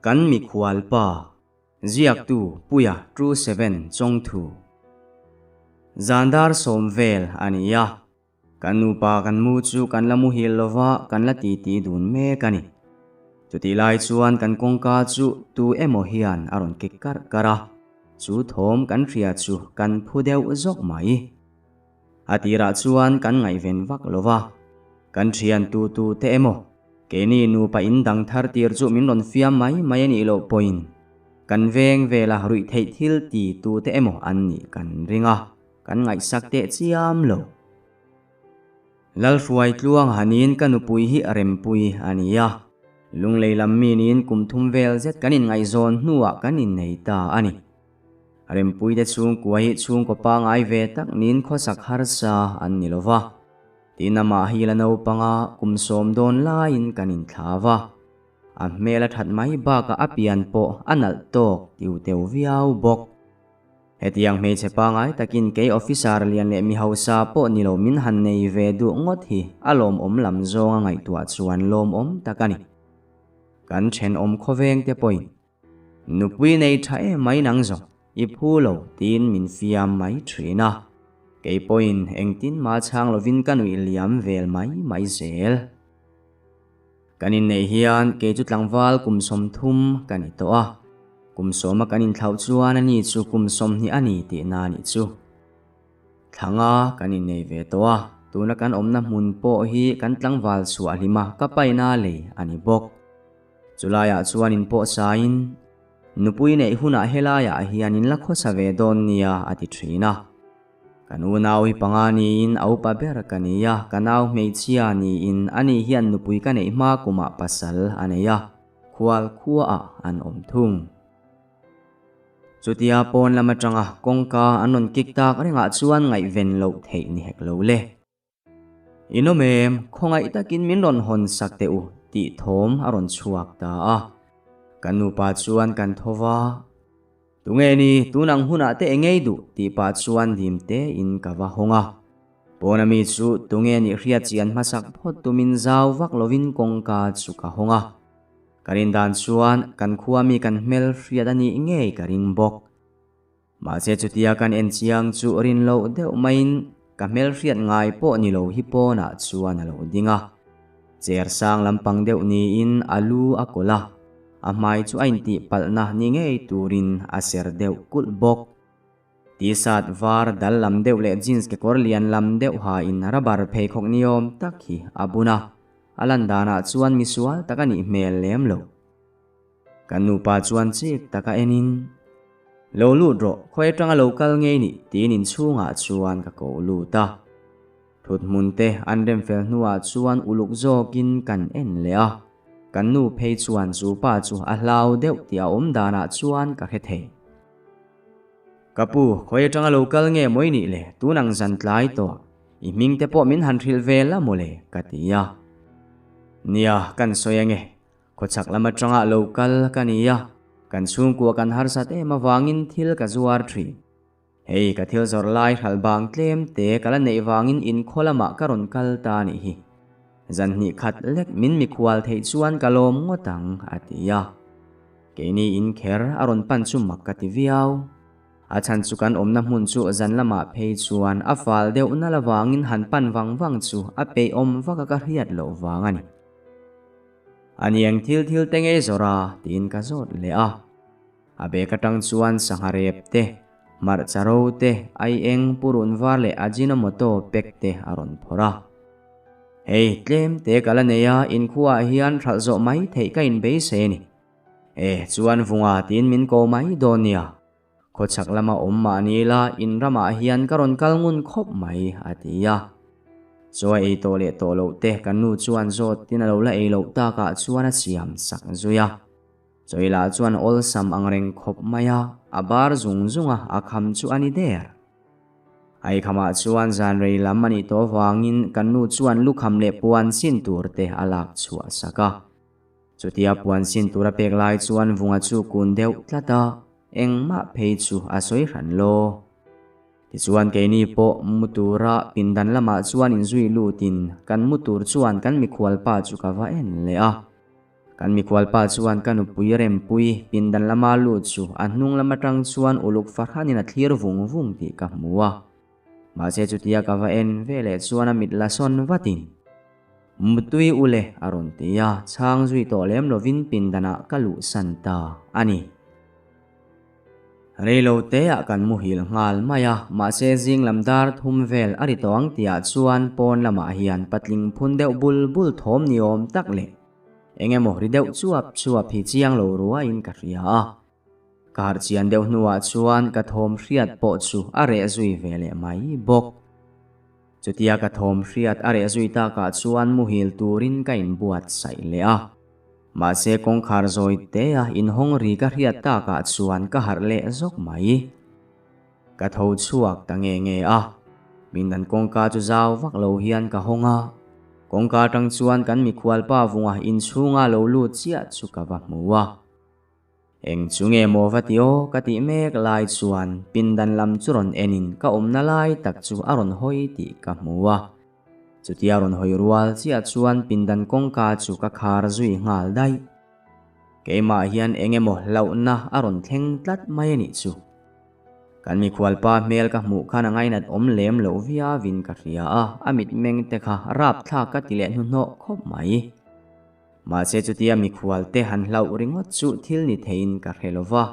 Kan mikhual pa, ziaktu Puia True Seven Chawngthu. Zan dar sawm vel a ni a, kan nupa kan mu chu kan la muhil lova kan la titi dun mek a ni. Chutih lai chuan kan kawngka chu tu emaw hian a rawn kik karh karh a, chu thawm kan hria chu kan phu deuh zawk mai. A tirah chuan kan ngaihven vak lo va, kan thian tu tu te emaw, keini nupa in dang thar tir chu min rawn fiam mai mai a nih loh pawhin kan veng vela ruih theih thil ti tu te emaw an nih kan ring a, kan ngaihsak teh chiam lo. Lalhruai tluang hanin ka nupui hi rempui a ni a, lunglei lam mi niin kum thum vel zet kan inngaihzawn hnuah kan innei ta a ni. Rempuite chhungkua hi chhungkaw pangai ve tak niin khawsak harsa an ni lo va, tin amah hi la naupanga kum sawm dawn laiin kan inthla va, a hmel a that mai bakah a pian pawh a nalh tawk tiu teu viau bawk. Hetiang hmeichhe pangai takin kei officer lian leh mi hausa pawh ni lo min han nei ve duh ngawt hi a lawmawm lam zawnga ngaihtuah chuan lawmawm tak a ni. Kan thenawm khawvengte pawhin Nupui nei tha em mai nang zawng, i phu lo tiin min fiam mai thin a. Kei pawhin engtin mah chhang lovin ka nuih liam vel mai mai zel. Kan inneih hian kei chu tlangval kum 30 ka ni tawh a, kum sawma kan inthlauh chuan ani chu kum 20 a ni tihna a nih chu. Thlanga kan innei ve tawh a, tuna kan awmna hmun pawh hi kan tlangval chhuah hlima ka paina lei a ni bawk. Chulaiah chuan in pawh sain, Nupui neih hunah helaiah hian in la khawsa ve dawn nia a ti thin a. Kan unau hi panga niin a upa ber ka ni a, ka nau hmeichhia niin ani hian nupui ka neih hma kumah pasal a nei a, khual khuaah an awm thung. Chutia pawn lam atanga kawngka an rawn kik tak rengah chuan ngaihven loh theih ni hek lo le. In awm em, khawngaih takin min rawn hawn sak teh u tih thawm a rawn chhuak ta a. Kan nupa chuan kan tho va, Tunge ni, tun ang hunah te engei duh tih pah chuan dim tein ka va hawng a. Pawn ami chu tunge nih hriat chian hmasak phawt tumin zau vak lovin kawngka chu ka hawng a. Ka rindan chuan kan khua mi kan hmel hriat a nih ngei ka ring bawk. Mahse chutia kan en chiang chu rin loh deuh maiin ka hmelhriat ngai pawh ni lo hi pawnah chuan a lo ding a. Chair sang lampang deuh niin a lu a kawlh a, a hmai chu a intih palhna ni ngei turin a ser deuh kulh bawk. T-shirt var dal lam deuh leh jeans kekawr lian lam deuh hain rubber pheikhawk niawm tak hi a bun a, a lan danah chuan misual tak a nih hmel lem lo. Kan nupa chuan chik taka enin, Lo lut rawh, khawi atanga lo kal ngei nih tiin inchhungah chuan ka ko lut a. Thut hmun te an rem fel hnuah chuan uluk zawkin kan en leh a. Kan nu phei chuan chu pa chu a hlau deuh tih a awm danah chuan ka hre thei. Ka pu, khawi atanga lo kal nge mawi nih le, tun ang zan tlai tawh, i hming te pawh min han hrilh ve la mawle, ka ti a. Nia, kan sawi ange, Khawchhak lam atanga lo kal ka ni a, kan chhungkua kan harsat em avangin thil ka zuar thin. Hei ka thil zawrh lai hralh bang tlem te ka la neih vangin inkhaw lamah ka rawn kal ta nih hi. Zan hnih khat lek min mikhual theih chuan ka lawm ngawt ang, a ti a. Keini in kher a rawn pan chu mak ka ti viau. A chhan chu kan awmna hmun chu zan lamah phei chuan a fal deuh nal avangin han pan vang vang chu a peihawm vak a ka hriat loh vang a ni. A niang thil thil te ngei zawrh a tiin ka zawt leh a. A bag atang chuan sangha rep te, hmarcha ro te, aieng, purun var leh ajinomoto pack te a rawn phawrh a. Hei, tlem te ka la nei a, inkhuaah hian hralh zawh mai theih ka inbeisei a ni. E, chuan vunga tiin min ko mai dawn nia. Khawchhak lama awm mah ni ila in ramah hian ka rawn kal ngun khawp mai, a ti a. Chaw a ei tawh leh tawh loh te kan nu chuan zawtin a lo la ei loh takah chuan a siam sak zui a. Chawi lah chuan awlsam ang reng khawp mai a, a bar zung zung a, a kham chu a ni der. A ikhamah chuan zan rei lam a nih tawh avangin kan nu chuan lukham leh puan sin tur te a lak chhuah sak a. Chutia puan sin tur a pek lai chuan vunga chu kun deuh tlat a, engmah phei chu a sawi hran lo. Tichuan keini pawh mu tura pindan lamah chuan inzui lutin kan mu tur chuan kan mikhual pa chu ka va en leh a. Kan mikhualpa chuan ka nupui Rempui pindan lama lut chu a hnung lam atang chuan uluk fahranin a thlir vung vung tih ka hmu a. Mahse chutia ka va en ve leh chuan a mit la sawn vatin, Mutui ule a rawn ti a, chhang zui tawh lem lovin pindanah ka luhsan ta a ni. Reilo teah kan muhil nghal mai a, mahse zing lam dar thum vel a ri tawh ang tihah chuan pawn lamah hian patling phun deuh bul bul thawm ni awm tak leh eng emaw ri deuh chuap chuap hi chiang lo ruaiin ka hria a. Ka harh chian deuh hnuah chuan ka thawm hriat pawh chu a reh zui ve leh mai bawk. Chutia ka thawm hriat a reh zui takah chuan muhil turin ka inbuatsaih leh a. Mahse kawngkhar zawi te a inhawng ri ka hriat takah chuan ka harh leh zawk mai. Ka tho chhuak ta nge nge a, min an kawngka chu zau vak lo hian ka hawng a. Kawngka atang chuan kan mikhualpa vunga inchhunga lo lut chiah chu ka va hmu a. Eng chu nge maw va ti aw ka tih mek lai chuan pindan lam chu rawn enin ka awmna lai tak chu a rawn hawi tih ka hmu a. Chutia rawn hawi rual chiah chuan pindan kawngka chu ka khar zui nghal daih. Keimah hian eng emaw hlauhna a rawn thleng tlat mai a nih chu. Kan mikhualpa hmel ka hmuh khan a ngainat awm lem loh viauin ka hria a, a mitmeng te kha rapthlak ka ti leh hnuhnawh khawp mai. Mahse chutia mikhual te han hlauh ringawt chu thil ni theiin ka hre lo va,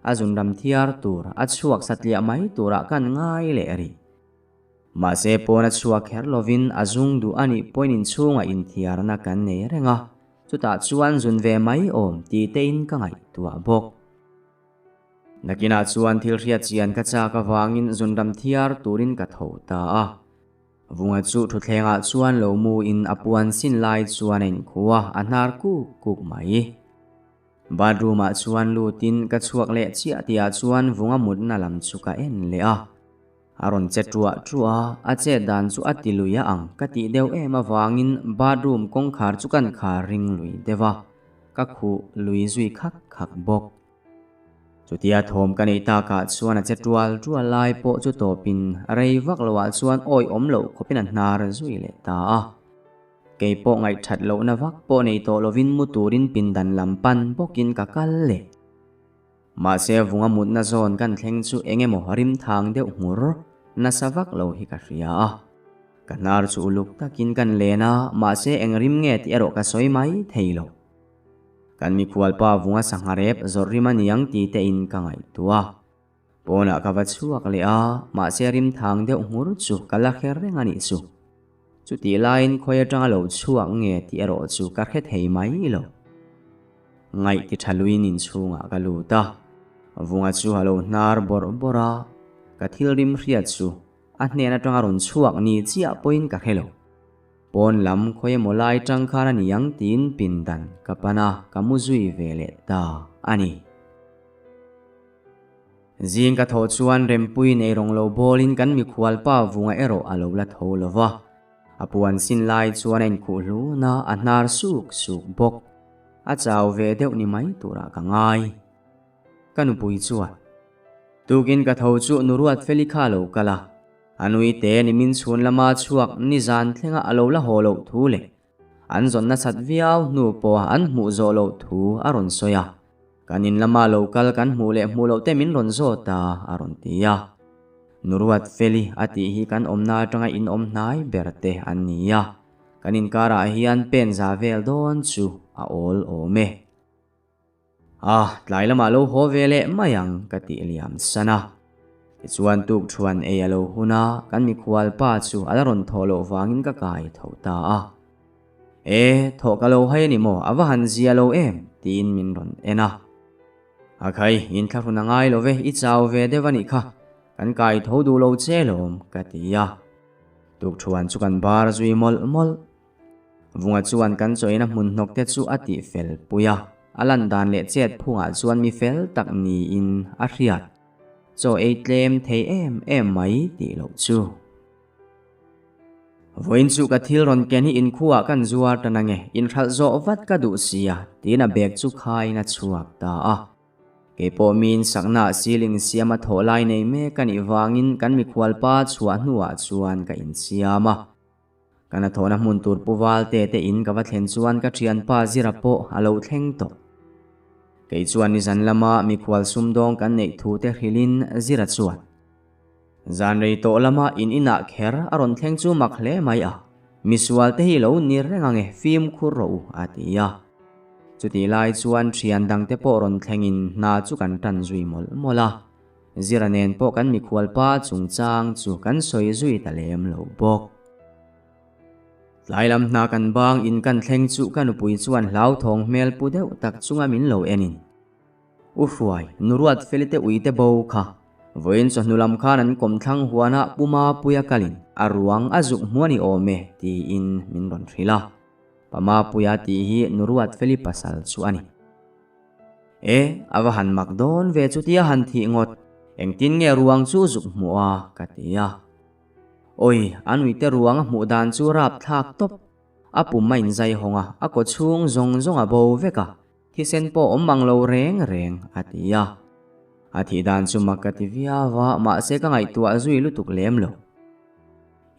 a zunram thiar tur a chhuak satliah mai turah kan ngai leh rih. Mahse pawn a chhuak kher lovin a zung duh a nih pawhin inchhungah inthiarna kan nei reng a, chutah chuan zun ve mai awm ti tein ka ngaihtuah bawk. Nakinah chuan thil hriat chian ka chak avangin zunram thiar turin ka tho ta a. Vunga chu thutthlengah chuan lo mu in a puan sin lai chuan a inkhu a, a hnar kuk kuk mai. Bathroom ah chuan lut in ka chhuak leh chiah tih ah chuan Vunga mutna lam chu ka en leh a. A rawn che truah truah a, a chet dan chu a ti lui a ang ka tih deuh em avangin bathroom kawngkhar chu kan khar ring lui deuh a, ka khuh lui zui khak khak bawk. Chutia thawm ka neih takah chuan a che tual tual lai pawh chu tawpin rei vak loah chuan awi awm loh khawpin a hnar zui leh ta a. Kei pawh ngaihthat lohna vak pawh nei tawh lovin mu turin pindan lam pan bawkin ka kal leh. Mahse vunga mutna zawn kan thleng chu eng emaw rim thang deuh nghur nasa vak lo hi ka hria a. Ka hnar chu uluk takin kan len a, mahse eng rim nge tih erawh ka sawi mai thei lo. Kan mikhualpa vunga sangha rep zawrh rim a niang ti te in ka ngaihtuah. Pawnah ka va chhuak leh a, mahse rim thang deuh nghur chu ka la kher reng a nih chu. Chutih laiin khawi atanga lo chhuak nge tih erawh chu ka hre thei mai lo. Ngaih ti tha luin inchhungah ka lut a, vunga chu a lo hnar bawrh bawrh a, ka thil rim hriat chu a hnen atanga rawn chhuak ni chiah pawhin ka hre lo. Pawn lam khawi emaw lai tang khan a ni ang tiin pindan ka pan a, ka mu zui ve leh ta a ni. Zing ka thawh chuan Rempui nei rawng lo bawlin kan mikhual pa vunga erawh a lo la tho lo va. A puan sin lai chuan a inkhuh hlun a, a hnar suk suk bawk. A chau ve deuh ni mai turah ka ngai. Ka nupui chuan, Tukin ka tho chu Nuruat Feli kha a lo kal a. A nuite nimin chhun lama chhuak nizan thlenga a lo la haw loh thu leh an zawn nasat viau hnu pawha an hmuh zawh loh thu a rawn sawi a. Kan in lama lo kal kan hmuh leh hmuh loh te min rawn zawt a, a rawn ti a. Nuruat Feli a tih hi kan awmna atanga in awm hnai ber te an ni a. Kan inkarah hian pen za vel dawn chu a awl awm e. A, tlai lamah lo haw ve leh mai ang ka tih liam san a. Tichuan tuk thuan ei a lo hun a, kan mikhual pa chu a la rawn thawh loh vangin ka kai tho ta a. E, thawh ka lo hai a ni maw, a va han zia lo em? tiin min rawn en a. A khai, inthlahrun a ngai lo ve, i chau ve deuh a nih kha, kan kai tho duh lo che lawm ka ti a. Tuk thuan chu kan bar zui mawlh mawlh. Vunga chuan kan chawina hmun hnawk te chu a tih fel pui a, a lan dan leh chet phungah chuan mi fel tak niin a hriat. Chaw ei tlem thei em em mai tih loh chu. Vawiin chu ka thil rawn ken hi inkhuaah kan zuar ta nange, inhralh zawh vat ka duh sia, tiin a bag chu khaiin a chhuak ta a. Keipawh miin saknaah ceiling siama thawh lai nei mek a nih vangin kan mikhualpa chhuah hnuah chuan ka insiam a. Ka hnathawhna hmun tur Pu Valte te in ka va thlen chuan ka thianpa Zira pawh a lo thleng tawh. Kei chuan nizan lama mikhual sumdawng kan neih thu te hrilhin Zira chuan, Zan rei tawh lama in inah kher a rawn thleng chu mak hle mai a, misual te hi lo ni reng ange fimkhur rawh u a ti a. Chutih lai chuan thian dangte pawh rawn thlengin hna chu kan tan zui mawlh mawlh a. Zira nen pawh kan mikhual pa chungchang chu kan sawi zui ta lem lo bawk. Tlai lam hna kan bang in kan thleng chu ka nupui chuan hlauthawng hmel pu deuh tak chunga min lo en in, U Hruai, Nuruat Felite uite bo kha, vawiin chawhnu lam khan an kawmthlang huanah Pu Mapuia kalin a ruang a zuk hmu a ni awm e tiin min rawn hrilh a. Pa Mapuia tih hi Nuruat Feli pasal chu a ni. E, a va han mak dawn ve chutia han thih ngawt, engtin nge ruang chu zuk hmuh a? ka ti a. Awi, a nuite ruang a hmuh dan chu rap thlak tawp. A pum a inzai hawng a, a kaw chhung zawng zawng a bo vek a, thisen pawh awm mang lo reng reng, a ti a. A thih dan chu mak ka ti viau a, mahse ka ngaihtuah zui lutuk lem lo.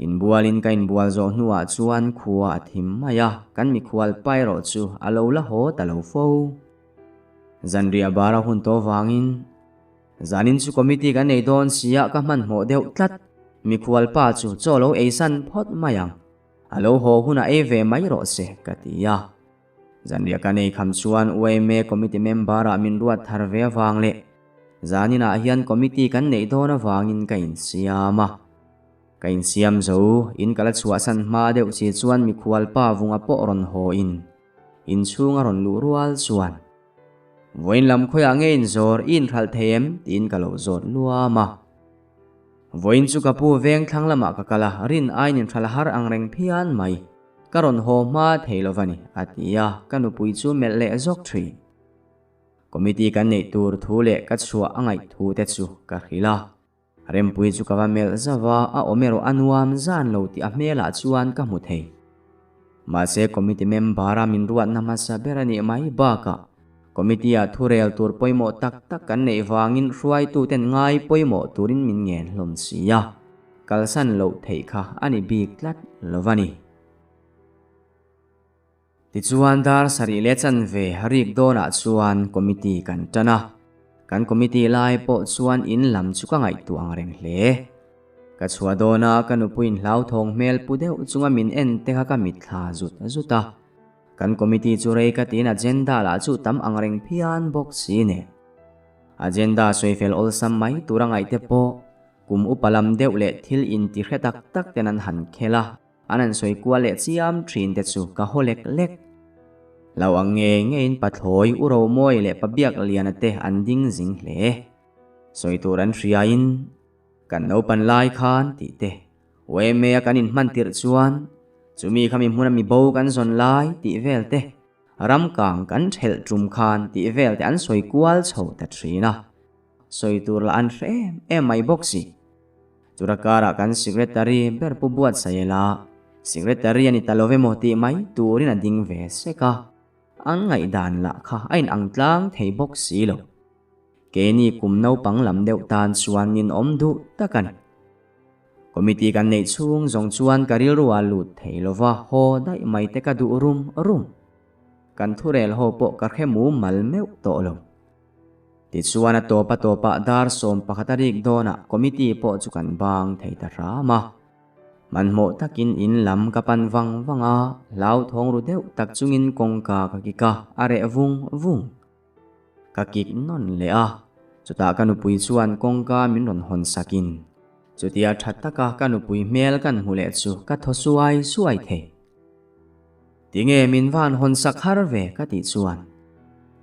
Inbualin ka inbual zawh hnuah chuan khua a thim mai a, kan mikhual pa erawh chu a lo la haw ta lo fo. Zanriah bar a hun tawh vangin, Zanin chu committee kan nei dawn sia ka hmanhmawh deuh tlat, mikhual pa chu chaw lo eisan phawt mai ang, a lo haw hunah ei ve mai rawh se, ka ti a. Zanriah kan ei kham chuan yma committee member-ah min ruat thar ve avang leh zaninah hian committee kan neih dawn avangin ka insiam a. Ka insiam zo, in ka la chhuahsan hma deuh si chuan mikhual pa vunga pawh rawn haw in inchhung a rawn luh rual chuan, Vawiin lam khawiah nge inzawr i inhralh thei em? tiin ka lo zawt luam a. Vawiin chu ka pu veng thlang lamah ka kal a, rin aiin inhralh har ang reng phian mai. Ka rawn haw hma thei lo va ni, a ti a, ka nupui chu melh leh zawk thin. Committee kan neih tur thu leh ka chhuah a ngaih thu te chu ka hrilh a. Rempui chu ka va melh zauh a, a awm erawh a nuam zan lo tih a hmelah chuan ka hmu thei. Mahse committee member-a min ruatna hmasa ber a nih mai bakah committee-ah thurel tur pawimawh tak tak kan neih vangin hruaituten ngai pawimawh turin min ngen hlawm si a. Kalsan loh theih kha a ni bik tlat lo va ni. Tichuan dar sarih leh chanve rik dawnah chuan committee kan tan a, kan committee lai pawh chuan in lam chu ka ngaihtuah ang reng hle. Ka chhuah dawna ka nupuiin hlauthawng hmel pu deuh chunga min en te kha ka mitthla zut zut a. Kan committee chu rei ka tiin agenda lah chu tam ang reng phian bawk si nen. Agenda sawifel awlsam mai tura ngaihte pawh Kum upa lam deuh leh thil inti hre tak tak ten an han khel a, an han sawi kual leh chiam thin te chu ka haw lek lek. Lo ang ngei ngeiin Pathlawi, U Romawi leh Pa Biakliana te an ding zing hle. Sawi tur an hriain, Kan naupan lai khan tih te, yma a kan inhman tirh chuan, chumi kha mi hmuna mi bo kan zawn lai tih vel te, ram kang kan thelh tum khan tih vel te an sawi kual chho ta thin a. Sawi tur lah an hre em em mai bawk si. Chura karah kan secretary ber pu buatsaih ela, secretary a ni ta lo emaw tih mai turin a ding ve sek a, an ngaihdan lah kha a inang tlang thei bawk si lo. Keini kum naupang lam deuh tan chuan ninawm duh tak a ni. Committee kan neih chhung zawng chuan ka rilru a lut thei lova haw daih mai te ka duh rum rum. Kan thurel ho pawh ka hre mumal meuh tawh lo. Tichuan a tawp a tawpah dar 11 a rik dawnah committee pawh chu kan bang thei ta hram a. Hmanhmawh takin in lam ka pan vang vang a, hlauthawng ru deuh tak chungin kawngka ka kik a, a reh vung vung. Ka kik nawn leh a, chutah ka nupui chuan kawngka min rawn hawn sakin chutia tha taka ka nupui hmel kan hmu leh chu ka thaw suai suai thei. Tinge min van hawn sak har ve ka tih chuan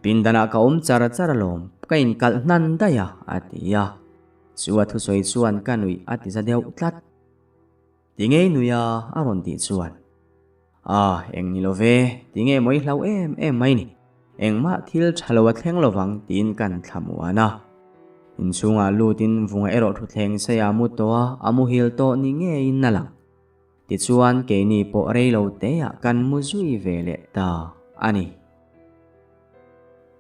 pindanah ka awm char char alawm ka inkalh hnan daih a a ti a. Chu a thusawi chuan ka nuih a ti za deuh tlat. Tinge i nui a a rawn tih chuan Ah eng ni lo ve, tinge maw i hlau em em mai ni, engmah thil tha lo a thleng lovang tiin kan thlamuan a. Inchhungah lutin vunga erawh thutthleng saia mu tawh a, a muhil tawh ni ngeiin a lang. Tichuan keini pawh rei lo teah kan mu zui ve leh ta a ni.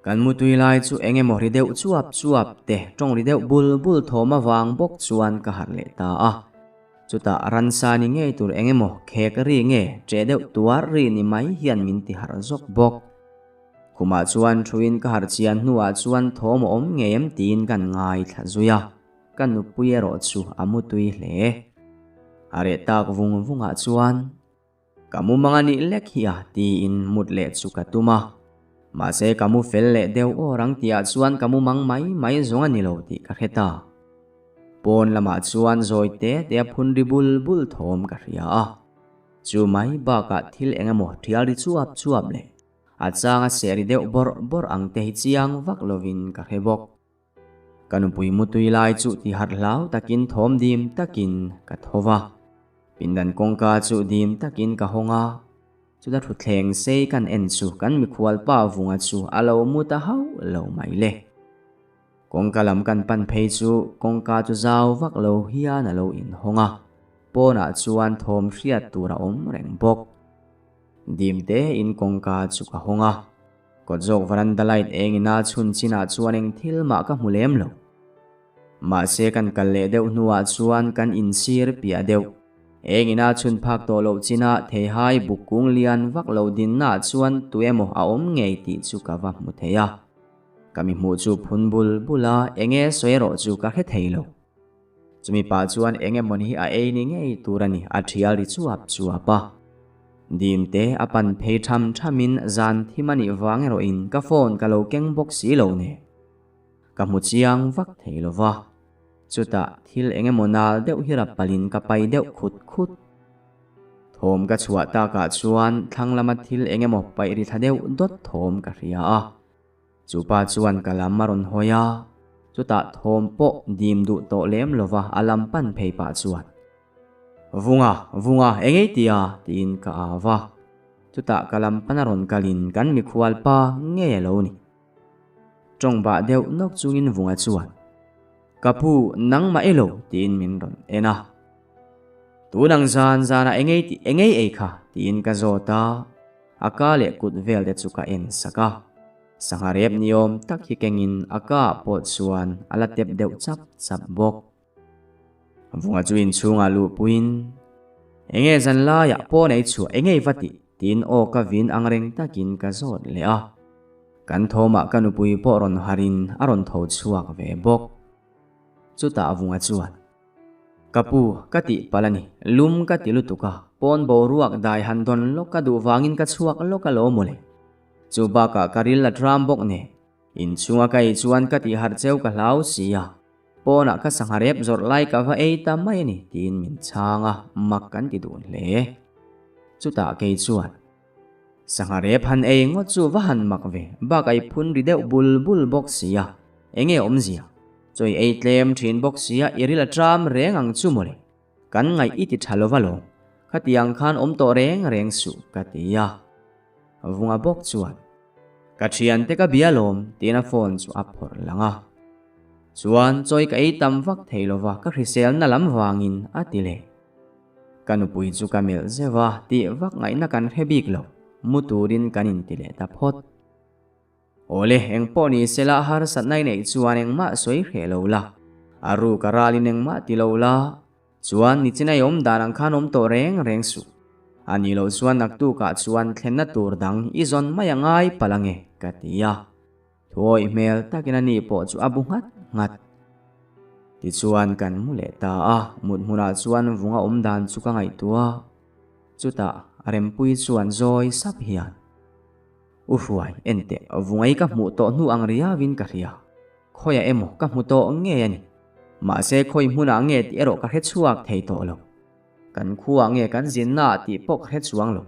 Kan mu tui lai chu eng emaw ri deuh chuap chuap te tawng ri deuh bul bul thawm avang bawk chuan ka harh leh ta a. Chutah ransa ni ngei tur eng emaw khek ri nge ṭeh deuh tuar ri ni mai hian min ti harh zawk bawk. Khumah chuan thuin ka harh chian hnuah chuan thawm a awm ngei em tiin kan ngaithla zui a, ka nupui erawh chu a mu tui hle. A reh tak vung vungah chuan. Ka mu mang a nih lek hi a tiin mut leh chu ka tum a. Mahse ka mu fel leh deuh aw rang tihah chuan ka mu mang mai mai zawng a ni lo tih ka hre ta. Pawn lamah chuan zawi te te a phun ri bul bul thawm ka hria a. Chu mai bakah thil eng emaw thial ri chuap chuap leh a chang a seh ri deuh bawrh bawrh ang te hi chiang vak lovin ka hre bawk. Ka nupui mutui lai chu ti harh hlau takin thawm dim takin ka tho va. Pindan kawngka chu dim takin ka hawng a, chuta thutthleng sei kan en chu kan mikhual pa vunga chu a lo mu ta hauh lo mai le. Kawngka lam kan pan phei chu kawngka chu zau vak lo hian a lo inhawng a, pawnah chuan thawm hriat tur a awm reng bawk. Dim tein kawngka chu ka hawng a. Kawt zawk varanda light eng ina chhun chinah chuan eng thil mah ka hmu lem lo. Mahse kan kal leh deuh hnuah chuan kan insir piah deuh. Eng ina chhun phak tawh loh chinah theihai buk kung lian vak lo dinnaah chuan tu emaw a awm ngei tih chu ka va hmu thei a. Ka mi hmuh chu phun bul bul a, eng nge sawi erawh chu ka hre thei lo. Chumi pah chuan eng emaw hi a ei ni ngei tur a ni, a thial ri chuap chuap a. Dim te a pan phei tham thamin zan thim a nih vang erawhin ka phone ka lo keng bawk si lo nen. Ka hmu chiang vak thei lo va. Chutah thil eng emaw nal deuh hi rap palin ka pai deuh khut khut. Thawm ka chhuah takah chuan thlang lama thil eng emaw paih ri thla deuh dawt thawm ka hria a. Chu pa chuan ka lam a rawn hawi a, chutah thawm pawh dim duh tawh lem lova a lam pan phei pah chuan, Vunga, Vunga, eng ei tia? tiin ka au va. Chutah ka lam pan a rawn kalin kan mikhual pa ngei a lo ni. Tawng bah deuh nawk chungin Vunga chuan, Ka pu, nangmah e lo, tiin min rawn en a. Tunang zan zanah eng ei tih eng ei ei kha? tiin ka zawt a. A ka leh kut vel te chu ka en sak a, sangha rep ni awm tak hi kengin a ka ah pawh chuan a la tep deuh chap chap bawk. Vunga chu inchhungah luhpuiin, Enge zan laiah pawn ei chhuah enge i va tih? tiin aw ka vin ang reng takin ka zawt leh a. Kan thawmah ka nupui pawh rawn harin a rawn tho chhuak ve bawk. Chutah Vunga chuan. Ka pu, ka tih palh a ni. Lum ka ti lutuk a, pawn boruak dai han dawn lawk ka duh vangin ka chhuak lawk a lo mawle. Chu bakah ka ril a tram bawk nen, inchhunga ka ei chuan ka tih harh cheu ka hlau si a, pawnah ka sangha rep zawrh lai ka va ei ta mai a ni tiin min chhang a, mak kan ti dun hle. Chutah kei chuan, Sangha rep han ei ngawt chu va han mak ve, bak ai phun ri deuh bul bul bawk si a, enge awmzia? Chawi ei tlem thin bawk sia i ril a tram reng ang chu mawle. Kan ngaih i ti tha lova lawm. Khatiang khan awm tawh reng reng suh ka ti a. Vunga bawk chuan, Ka thiante ka bia lawm tiin a phone chu a phawrh lang a. Chuan chawi ka ei tam vak thei lova ka hriselna lam vangin a ti leh. Ka nupui chu ka melh zeuh a, tih vak ngaihna kan hre bik lo. Mu turin kan inti leh ta phawt. Awle, eng pawh ni sela harsatna i neih chuan engmah sawi hreh lo la, a ruk a ralin engmah ti lo la, chuan nichin a i awm dan ang khan awm tawh reng reng suh. A nih loh chuan naktukah chuan thlenna tur dang i zawn mai a ngai palh ange, ka ti a. Thuawih hmel takin a ni pawh chu a bu nghat nghat. Tichuan kan mu leh ta a, mut hmunah chuan vunga awm dan chu ka ngaihtuah. Chutah Rempuii chuan zawi sap hian. U Hruai, enteh, vungai ka hmuh tawh hnu ang riauin ka hria. Khawiah emaw ka hmu tawh ngei a ni. Mahse khawi hmunah nge tih erawh ka hre chhuak thei tawh lo. Kan khuaah nge kan zinnaah tih pawh ka hre chuang lo.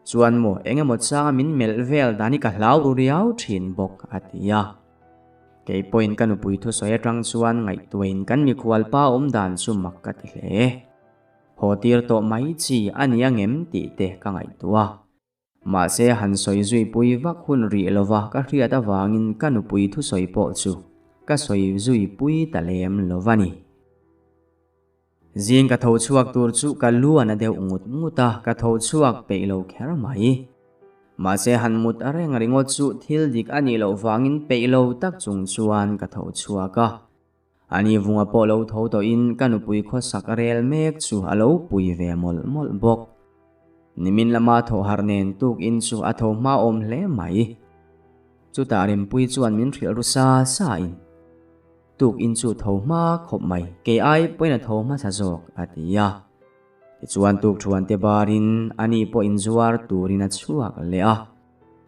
Chuan maw eng emaw changa min melh vel dan hi ka hlau ru riau thin bawk, a ti a. Kei pawhin ka nupui thusawi atang chuan ngaihtuahin kan mikhual pa awm dan chu mak ka ti hle. Haw tir tawh mai chi a ni angem tih te ka ngaihtuah. Mahse han sawi zui pui vak hun rih lova ka hriat avangin ka nupui thusawi pawh chu ka sawi zui pui ta lem lova ni. Zing ka tho chhuak tur chu ka lu a na deuh ngut ngut a, ka tho chhuak peih lo kher mai. Mahse han mut a reng ringawt chu thil dik a nih loh vangin peih lo tak chung chuan ka tho chhuak a. Ani vunga pawh lo tho tawhin ka nupui khawsak rel mek chu a lo pui ve mawlh mawlh bawk. Nimin lama thawh harh nen tuk in chu a tho hma awm hle mai. Chutah Rempuii chuan min hrilh ru sa sa in, Tuk in chu tho hma khawp mai, kei ai pawhin a tho hmasa zawk, a ti a. Tichuan tuk thuante barin ani pawh inzuar turin a chhuak leh a.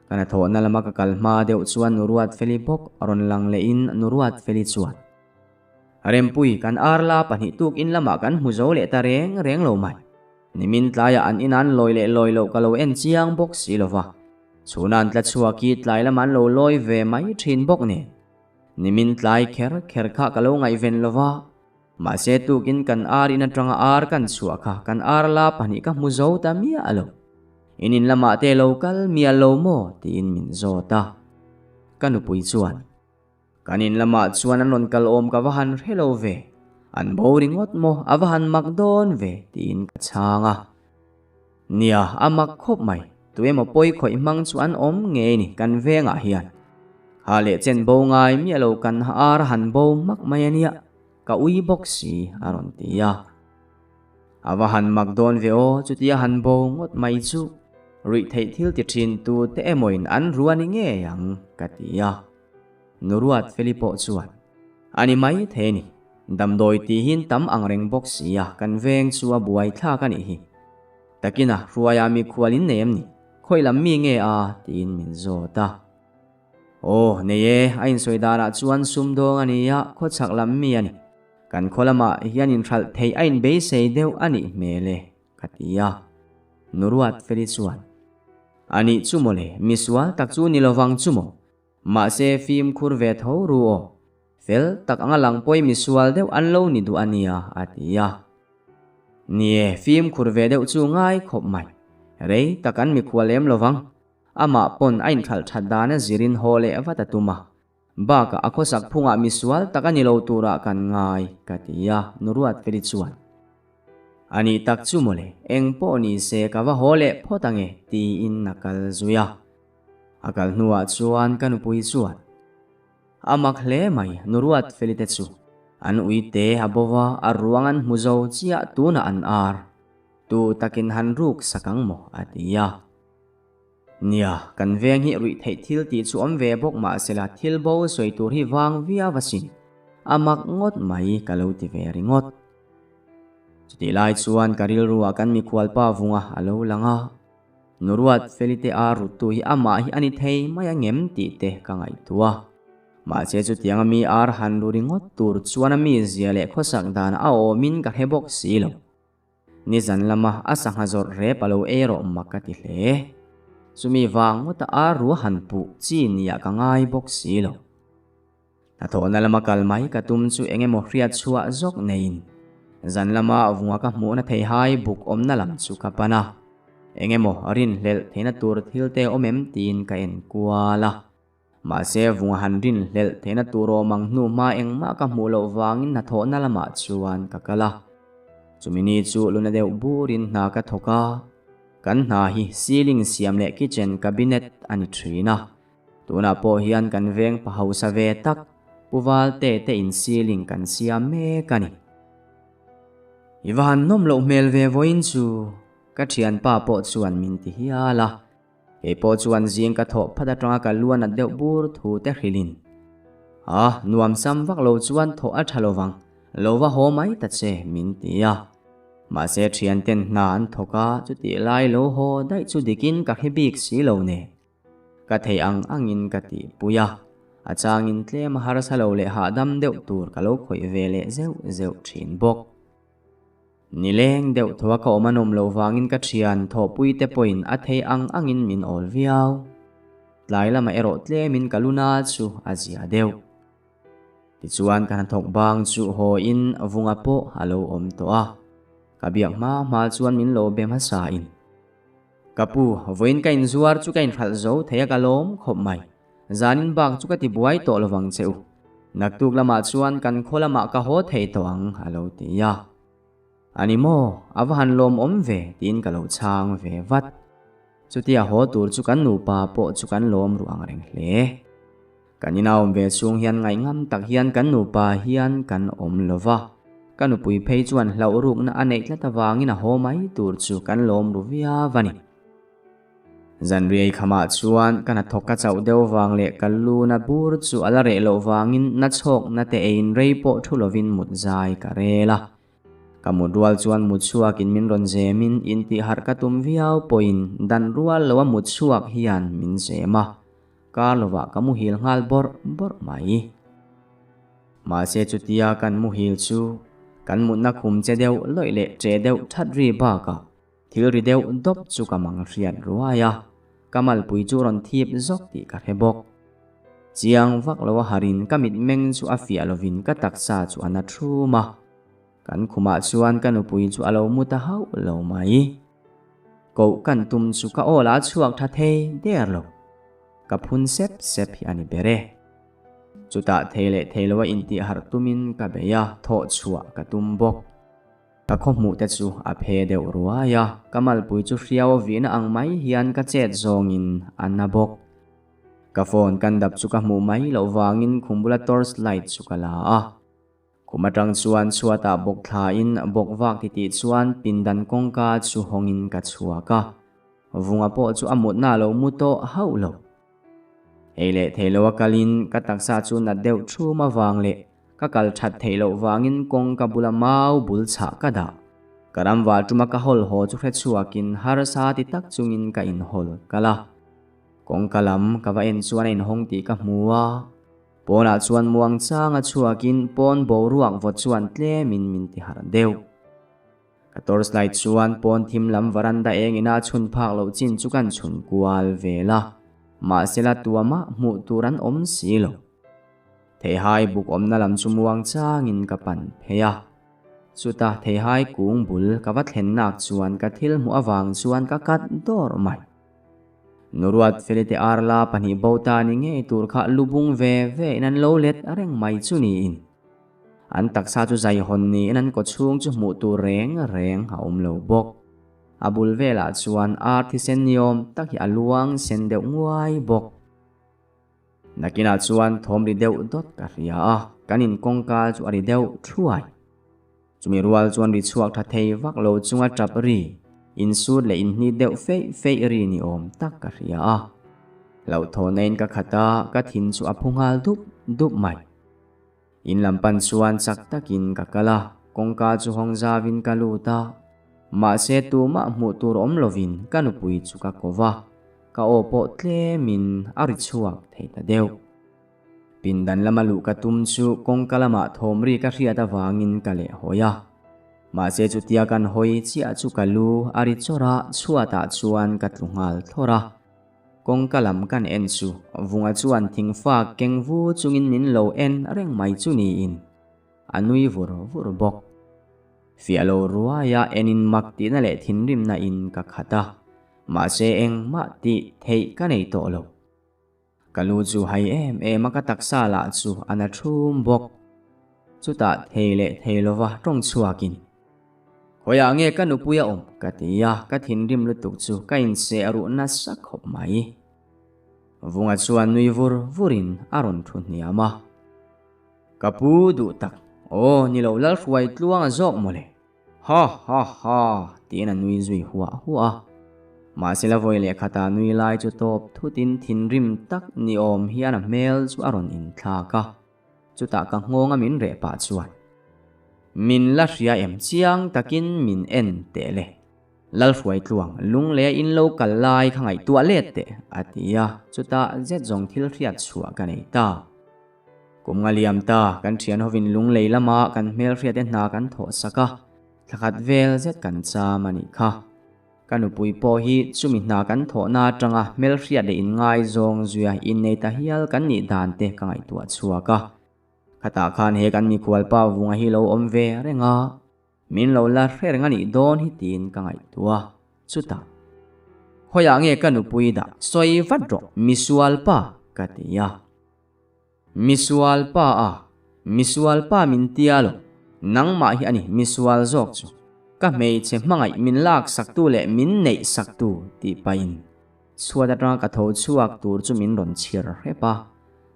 Ka hnathawhna lama ka kal hma deuh chuan Nuruatfeli bawk rawn lang lehin Nuruatfeli chuan, Rempui, kan arla pahnih tuk in lamah kan hmu zo leh ta reng reng lo mai. Nimin tlaiah an in an lawi leh lawi loh ka lo en chiang bawk si lo va. Chhuna an tla chhuak hi tlai lamah an lo lawi ve mai thin bawk nen. Nimin tlai kher kher kha ka lo ngaihven lo va. Mahse tukin kan ar in atanga ar kan chhuah kha kan ar la pahnih ka hmu zo ta miah lo. In in lamah te lo kal miah lo maw? tiin min zawt a. Ka nupui chuan, Kan in lamah chuan an rawn kal awm ka va han hre lo ve. An bo ringawt maw? A va han mak dawn ve tiin ka chhang a. Nia, a mak khawp mai. Tu emaw pawi khawih hmang chu an awm ngei ni kan vengah hian. Ha leh chen bo ngai miah lo kan ar a han bo hmak mai a nia, ka ui bawk si a rawn ti a. A va han mak dawn ve aw, chutia han bo ngawt mai chu ruih theih thil ti thin tu te emawin an ru a ni ngei ang ka ti a. Nuruat Feli pawh chuan, A ni mai thei a ni, damdawi tihin tam ang reng bawk si a, kan veng chu a buai thlak a nih hi. Takina hruaia mikhual in nei em ni? Khawi lam mi nge a? tiin min zawt a. Aw, nei e, a insawi danah chuan sumdawng a ni a, khawchhak lam mi a ni. Kan khaw lamah hian inhralh theih a inbeisei deuh a nih hmel e, ka ti a. Nuruat Feli chuan, A nih chu mawle, misual tak chu ni lovang chu maw? Mahse fimkhur ve tho ru aw. Fel tak anga lang pawi misual deuh an lo ni duh a nia, a ti a. Nie, fimkhur ve deuh chu ngai khawp mai. Rei tak an mikhual lem lo vang. Amah pawn a inthalh that dan a zirin haw leh vat a tum a. Bakah a khawsak phungah misual tak a ni lo turah kan ngai, ka ti a, Nuruatfeli chuan. A nih tak chu mawle, eng pawh ni se ka va haw leh phawt ange, tiin a kal zui a. A kal hnuah chuan ka nupui chuan, A mak hle mai, Nuruat Felite chu. An uite a bo va, a ruang an hmu zo chiah tunah an ar. Tu takin han ruk sak ang maw? a ti a. Nia, kan veng hi ruih theih thil tih chu awm ve bawk mahsela thil bo sawi tur hi vang viau asin. A mak ngawt mai ka lo ti ve ringawt. Chutih lai chuan ka rilruah kan mikhualpa vunga a lo lang a. Nuruat Felite a ruttu hi amah hi a ni thei mai a ngem tih te ka ngaihtuah. Mahse chutiang a mi ar han ru ringawt tur chuan a mizia leh khawsak dan a awmin ka hre bawk si lo. Nizan lama a sangha zawrh rep a lo ei rawh mak ka ti hle. Chumi vang ngawta ar ru a han puh chi niah ka ngai bawk si lo. Hnathawhna lama kal mai ka tum chu eng emaw hriat chhuah zawk neiin zan lama vunga ka hmuhna theihai buk awmna lam chu ka pan a. Eng emaw rinhlelh theihna tur thil te awm em tiin ka en kual a. Mahse vunga han rinhlelh theihna tur awm ang hnu hma engmah ka hmuh loh vangin hnathawhna lamah chuan ka kal a. Chumi ni chu luna deuh burin hna ka thawk a. Kan hna hi ceiling siam leh kitchen cabinet a ni thin a. Tunah pawh hian kan veng pa hausa ve tak Pu Valte te in ceiling kan siam mek a ni. I va han nawm loh hmel ve vawiin chu ka thianpa pawh chuan min ti hial a. Kei pawh chuan zing ka thawh phat atanga ka lu a nat deuh bur thu te hrilhin. A, nuam sam vak lo chuan thawh a tha lovang, lo va haw mai ta che min ti a. Mahse thianten hna an thawk a, chutih lai lo haw daih chu dikin ka hre bik si lo nen. Ka theih ang angin ka tihpui a, a changin tlem a harsa lo leh hahdam deuh tur ka lo khawih ve leh zeuh zeuh thin bawk. Nileng deuh tho a ka awm a nawm loh vangin ka thian thawhpui te pawhin a theih ang angin min awl viau. Tlai lamah erawh tlemin ka luna chu a zia deuh. Tichuan ka hnathawk bang chu haw in vunga pawh a lo awm tawh a, ka biak hma hma chuan min lo be hmasa in. Ka pu, vawiin ka inzuar chu ka inhralh zo thei a ka lawm khawp mai. Zanin bak chu ka ti buai tawh lovang che u. Naktuk lamah chuan kan khaw lamah ka haw thei tawh ang, a lo ti a. A ni maw, a va han lawmawm ve, tiin ka lo chhang ve vat. Chutia haw tur chu kan nupa pawh chu kan lawm ruh ang reng hle. Kan ina awm ve chhung hian ngaihngam tak hian kan nupa hian kan awm lo va. Ka nupui phei chuan hlauh rukna a neih tlat avangin a haw mai tur chu kan lawm ru viau a ni. Zanriai khamah chuan ka hnathawk ka chauh deuh vang leh ka luna bur chu a la reh loh vangin na chhawkna te eiin rei pawh thu lovin mut zai ka rel a. Ka mut rual chuan mut chhuakin min rawn zemin intihharh ka tum viau pawhin dan rual loa mut chhuak hian min zem a, kar lovah ka muhil nghal bawrh bawrh mai. Mahse chutia kan muhil chu kan mutna khum che deuh lawih leh che deuh that ri bakah thil ri deuh dawp chu ka mang hriat ruai a, ka malpui chu rawn thip zawk tih ka hre bawk. Chiang vak lo a harin ka mitmeng chu a fiah lovin ka taksa chu a na thum a. Kan khumah chuan ka nupui chu a lo mu ta hauh lo mai. Koh kan tum chu ka aw la chhuak tha thei der lo. Ka phun sep sep hi a ni ber e. Chutah thei leh thei loa intih harh tumin ka bei a, thawh chhuah ka tum bawk. Ka khaw hmuh te chu a phe deuh ruai a, ka malpui chu hriau a vihna ang mai hian ka chet zawngin a na bawk. Ka phone kan dap chu ka hmuh mai loh vangin khum bula torch light chu ka la a. Khum atang chuan chhuatah bawk thlain bawk vak titih chuan pindan kawngka chu hawngin ka chhuak a. Vunga pawh chu a mutna a lo mu tawh hauh lo. Ei leh thei lo a kalin ka taksa chu nat deuh thum avang leh ka kal that theih loh vangin kawngka bula mau bul chhah ka dah. Ka ramval tuma ka hawl haw chu hre chhuakin harsa ti tak chungin ka inhawl kal a. Kawngka lam ka va en chuan a inhawng tih ka hmu a. Pawnah chuan muang changa chhuakin pawn boruak vawt chuan tlemin min ti harh deuh. Ka torchlight chuan pawn thim lam varanda eng ina chhun phak loh chin chu kan chhun kual vel a, mahsela tuamah hmuh tur an awm si lo. Theihai buk awmna lam chu muang changin ka pan phei a. Chuta theihai kung bul ka va thlennak chuan ka thil hmuh avang chuan ka kat dawr mai. Nuruat Felite Arla pahnih bo ta ni ngei tur kha lubung ve ve in an lo let reng mai chu niin. An taksa chu zaihawn niin an kawchhung chu hmuh tur reng reng a awm lo bawk. A bul velah chuan ar thisen niawm tak hi a luang sen deuh nguai bawk. Nakinah chuan thawm ri deuh dawt ka hria a, kan in kawngka chu a ri deuh thuai. Chumi rual chuan ri chhuak tha thei vak lo chunga tap ri, insut leh inhni deuh feih feih ri ni awm tak ka hria a. Hlauhthawhnain ka khat a, ka thin chu a phu nghal dup dup mai. In lam pan chuan chak takin ka kal a, kawngka chu hawng zavin ka lut a. Mahse tumah hmuh tur awm lovin ka nupui chu ka ko va, ka aw pawh tlemin a ri chhuak thei ta deuh. Pindan lama luh ka tum chu kawngka lamah thawm ri ka hriat avangin ka leh hawi a. Mahse chutia kan hawi chiah chu ka lu a ri chawrh a, chhuatah chuan ka tlu nghal thlawrh a. Kawngka lam kan en chu Vunga chuan thingfak keng vu chungin min lo en reng mai chu niin a nui vur vur bawk. Fiah lo ruaia enin mak tihna leh thinrimna in ka khat a, mahse engmah tih theih ka nei tawh lo. Ka lu chu hai em em a ka taksa lah chu a na thum bawk. Chutah thei leh thei lova tawng chhuakin, Khawiah nge ka nupui a awm? ka ti a, ka thinrim lutuk chu ka inseh ruh nasa khawp mai. Vunga chuan nui vur vurin a rawn thu hniam a. Ka pu duh tak, aw ni lo Lalhruai tluang a zawk mawle. Ha ha ha! tiin a nui zui huah huah a. Mahse la vawi leh khata nui lai chu tawp thutin thinrim tak ni awm hian a hmel chu a rawn inthlak a. Chutah ka nghawng a min reh pah chuan, Min la hria em chiang takin min en teh le. Lalhruai tluang lung leh in lo kal lai kha ngaihtuah let teh, a ti a. Chutah zet zawng thil hriat chhuah ka nei ta. Kum nga liam ta, kan thian hovin lunglei lama kan hmelhriate hna kan thawh sak a, thlakhat vel zet kan cham a nih kha. Ka nupui pawh hi chumi hna kan thawhna atanga hmelhriat leh inngaizawng zuia innei ta hial kan nih dan te ka ngaihtuah chhuak a. Khatah khan he kan mikhualpa vunga hi lo awm ve reng a, min lo la hre reng a nih dawn hi tiin ka ngaihtuah. Chutah, Khawiah nge ka nupui dah sawi vat rawh misualpa ka ti a. Misual pa a, misual pa min tia lo, nangmah hi a ni misual zawk chu. Ka hmeichhe hmangaih min lak saktu leh min neih saktu tih pahin chhuat atanga ka tho chhuak tur chu min rawn chhir hrep a.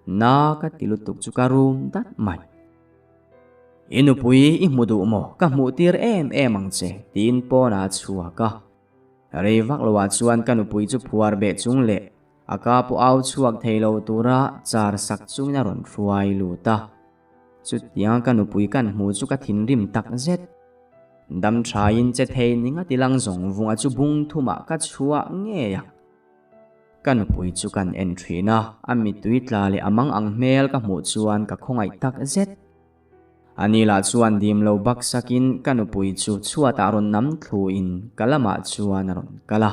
Na ka ti lutuk chu ka rum dat mai. I nupui i hmu duh maw? Ka hmuh tir em em ang che, tiin pawnah a chhuak a. Rei vak loah chuan ka nupui chu phuar beh chung leh a ka pawh au chhuak thei lo tura char sak chungin a rawn hruai lut a. Chutianga ka nupui kan hmu chu ka thinrim tak zet. Dam thain che thei ni ngati lang zawng vunga chu bung thumah ka chhuah ngei ang. Ka nupui chu kan en thin a, a mittui tla leh a mang ang hmel ka hmuh chuan ka khawngaih tak zet. Ani lah chuan dim lo bak sakin ka nupui chu chhuatah rawn nam thluin ka lamah chuan a rawn kal a.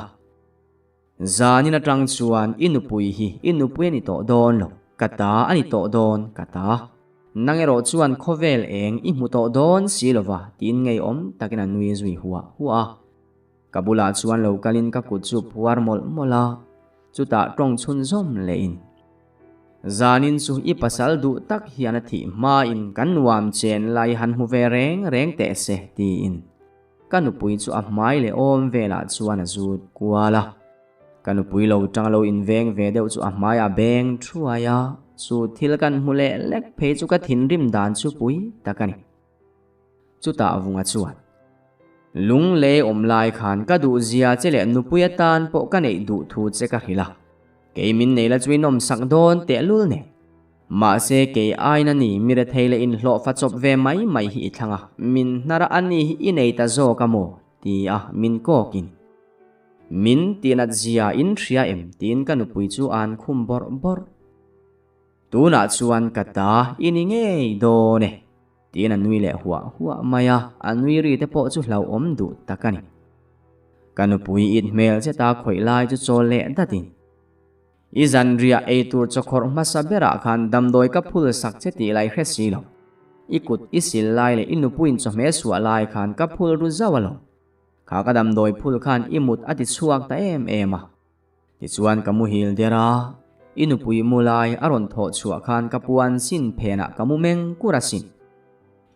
Zanin atang chuan i nupui hi i nupui a ni tawh dawn lo, ka ta a ni tawh dawn, ka ta. Nang erawh chuan khawvel eng i hmu tawh dawn si lova tiin ngeiawm takin a nui zui huah huah a. Ka bulah chuan lo kalin ka kut chu phuar mawlh mawlh a, chutah tawng chhunzawm lehin, Zanin chu i pasal duh tak hian a thih hmain kan nuam chen lai han hmu ve reng reng teh se, tiin ka nupui chu a hmai leh awm velah chuan a zut kual a. Ka nupui lo tang lo inveng ve deuh chu a hmai a beng thuai a, chu thil kan hmu leh lek phei chu ka thinrim dan chu pui tak a ni. Chutah Vunga chuan, Lunglei awm lai khan ka duh zia che leh nupui atan pawh ka neih duh thu che ka hrilh a, kei min nei la chu i nawmsak dawn tehlul nen. Mahse kei aina ni mi rethei leh inhlawh fa chawp ve mai mai hi i thlang a, min hnar a ani hi i nei ta zawk a maw? ti a min kawkin. Min tihnat zia in hria em? tiin ka nupui chu a'n khum bawrh bawrh. Tunah chuan ka ta i ni ngei dawn e. Tiin a nui leh huah huah mai a, a nui ri te pawh chu hlauhawm duh tak a ni. Ka nupui it hmel zeta khawih lai chu chawl leh datin, I zanriah ei tur chawkhawrh hmasa berah khan damdawi ka phul sak che tih lai hre si lo. I kut i sil lai leh i nupuiin chawhmeh suah lai khan ka phul ru zauh alawm. Kha ka damdawi phul khan i mut a ti chhuak ta em em a. Tichuan ka muhil der a, i nupui mu lai a rawn thawh chhuah khan ka puan sin phenah ka mu meng kur asin.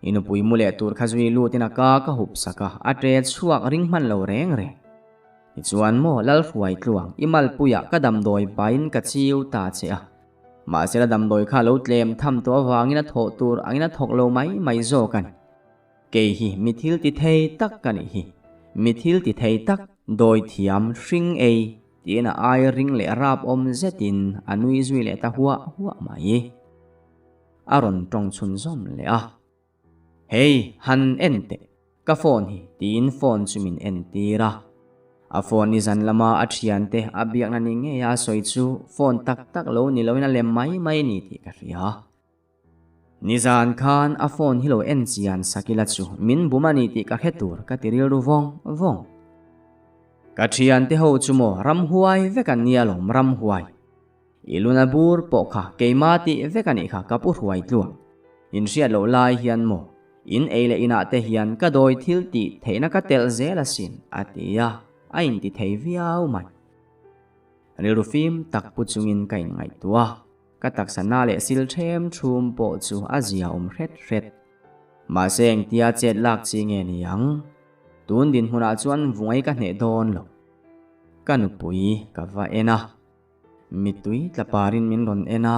I nupui mu leh tur kha zui lutin a ka ka hup sak a, a ṭe chhuak ring hman lo reng reng. Tichuan maw Lalhruai tluang, i malpuiah ka damdawi pahin ka chiu ta che a. Mahsela damdawi kha lo tlem tham tawh avangin a thawh tur angin a thawk lo mai mai zawk a ni. Kei hi mi thil ti thei tak ka nih hi. Mi thil ti thei tak, dawi thiam, hring ei, tiin a ai ring leh rap awm zetin a nui zui leh ta huah huah mai. A rawn tawng chhunzawm leh a. Hei, han en teh, ka phone hi, tiin phone chu min en tir a. A phone ni zan lama a thiante a biakna ni ngeia a sawi chu phone tak tak lo ni loin a lem mai mai ni tih ka hria. Nizan khan a phone hi lo en chian sak ila chu min bum a ni tih ka hre tur ka ti rilru vawng vawng. Ka thiante ho chu maw ramhuai vek an nia lawm ramhuai. I luna bur pawh kha keima tih vek a nih kha ka pu hruai tluang. In hriat loh lai hian maw in ei leh inah te hian ka dawi thil tih theihna ka telh zel asin a ti a, a inti thei viau mai. Rilru fim tak pu chungin ka inngaihtuah a. Ka taksa na leh sil ṭhem ṭhum pawh chu a zia awm hret hret. Mahse engtia chet lak chi nge ni ang? Tun dinhmunah chuan vungai ka hneh dawn lo. Ka nupui ka va en a. Mittui tla parin min rawn en a.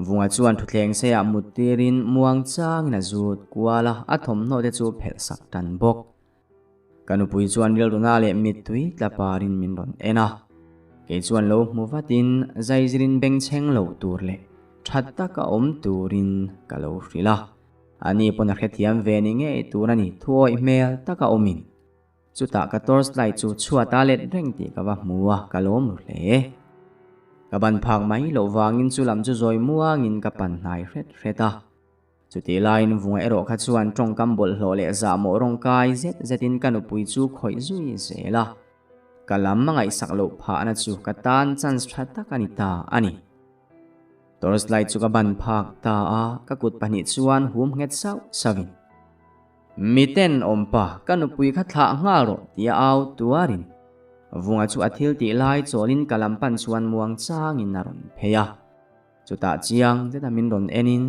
Vunga chuan thutthleng seiah mut tirin muang changin a zut kual a, a thawmhnaw te chu phelh sak tan bawk. Ka nupui chuan rilruna leh mittui tla parin min rawn en a, kei chuan lo hmu vatin zaizirin bengchheng lo tur leh tha taka awm turin ka lo hrilh a, ani pawn a hrethiam ve ni ngei tur a ni thuawih hmel taka awmin. Chutah ka torch light chu chhuat a let reng tih ka va hmu a, ka lawm ru hle. Ka ban phak mai loh vangin chu lam chu zawi muangin ka pan hnai hret hret a. Chutih laiin Vunga erawh kha chuan tawngkam bawlhhlawh leh zahmawh rawng kai zet zetin ka nupui chu khawih zui zel a. Ka lam a ngaihsak loh phahna chu ka tan chance tha tak a ni ta a ni. Torchlight chu ka ban phak ta a, ka kut pahnih chuan hum nghet sauh sauhin, Miten awmpa, ka nupui kha thlah nghal rawh tia au tuarin Vunga chu a thil tih lai chawlin ka lam pan chuan muang changin a rawn phei a. Chutah chiang zeta min rawn enin,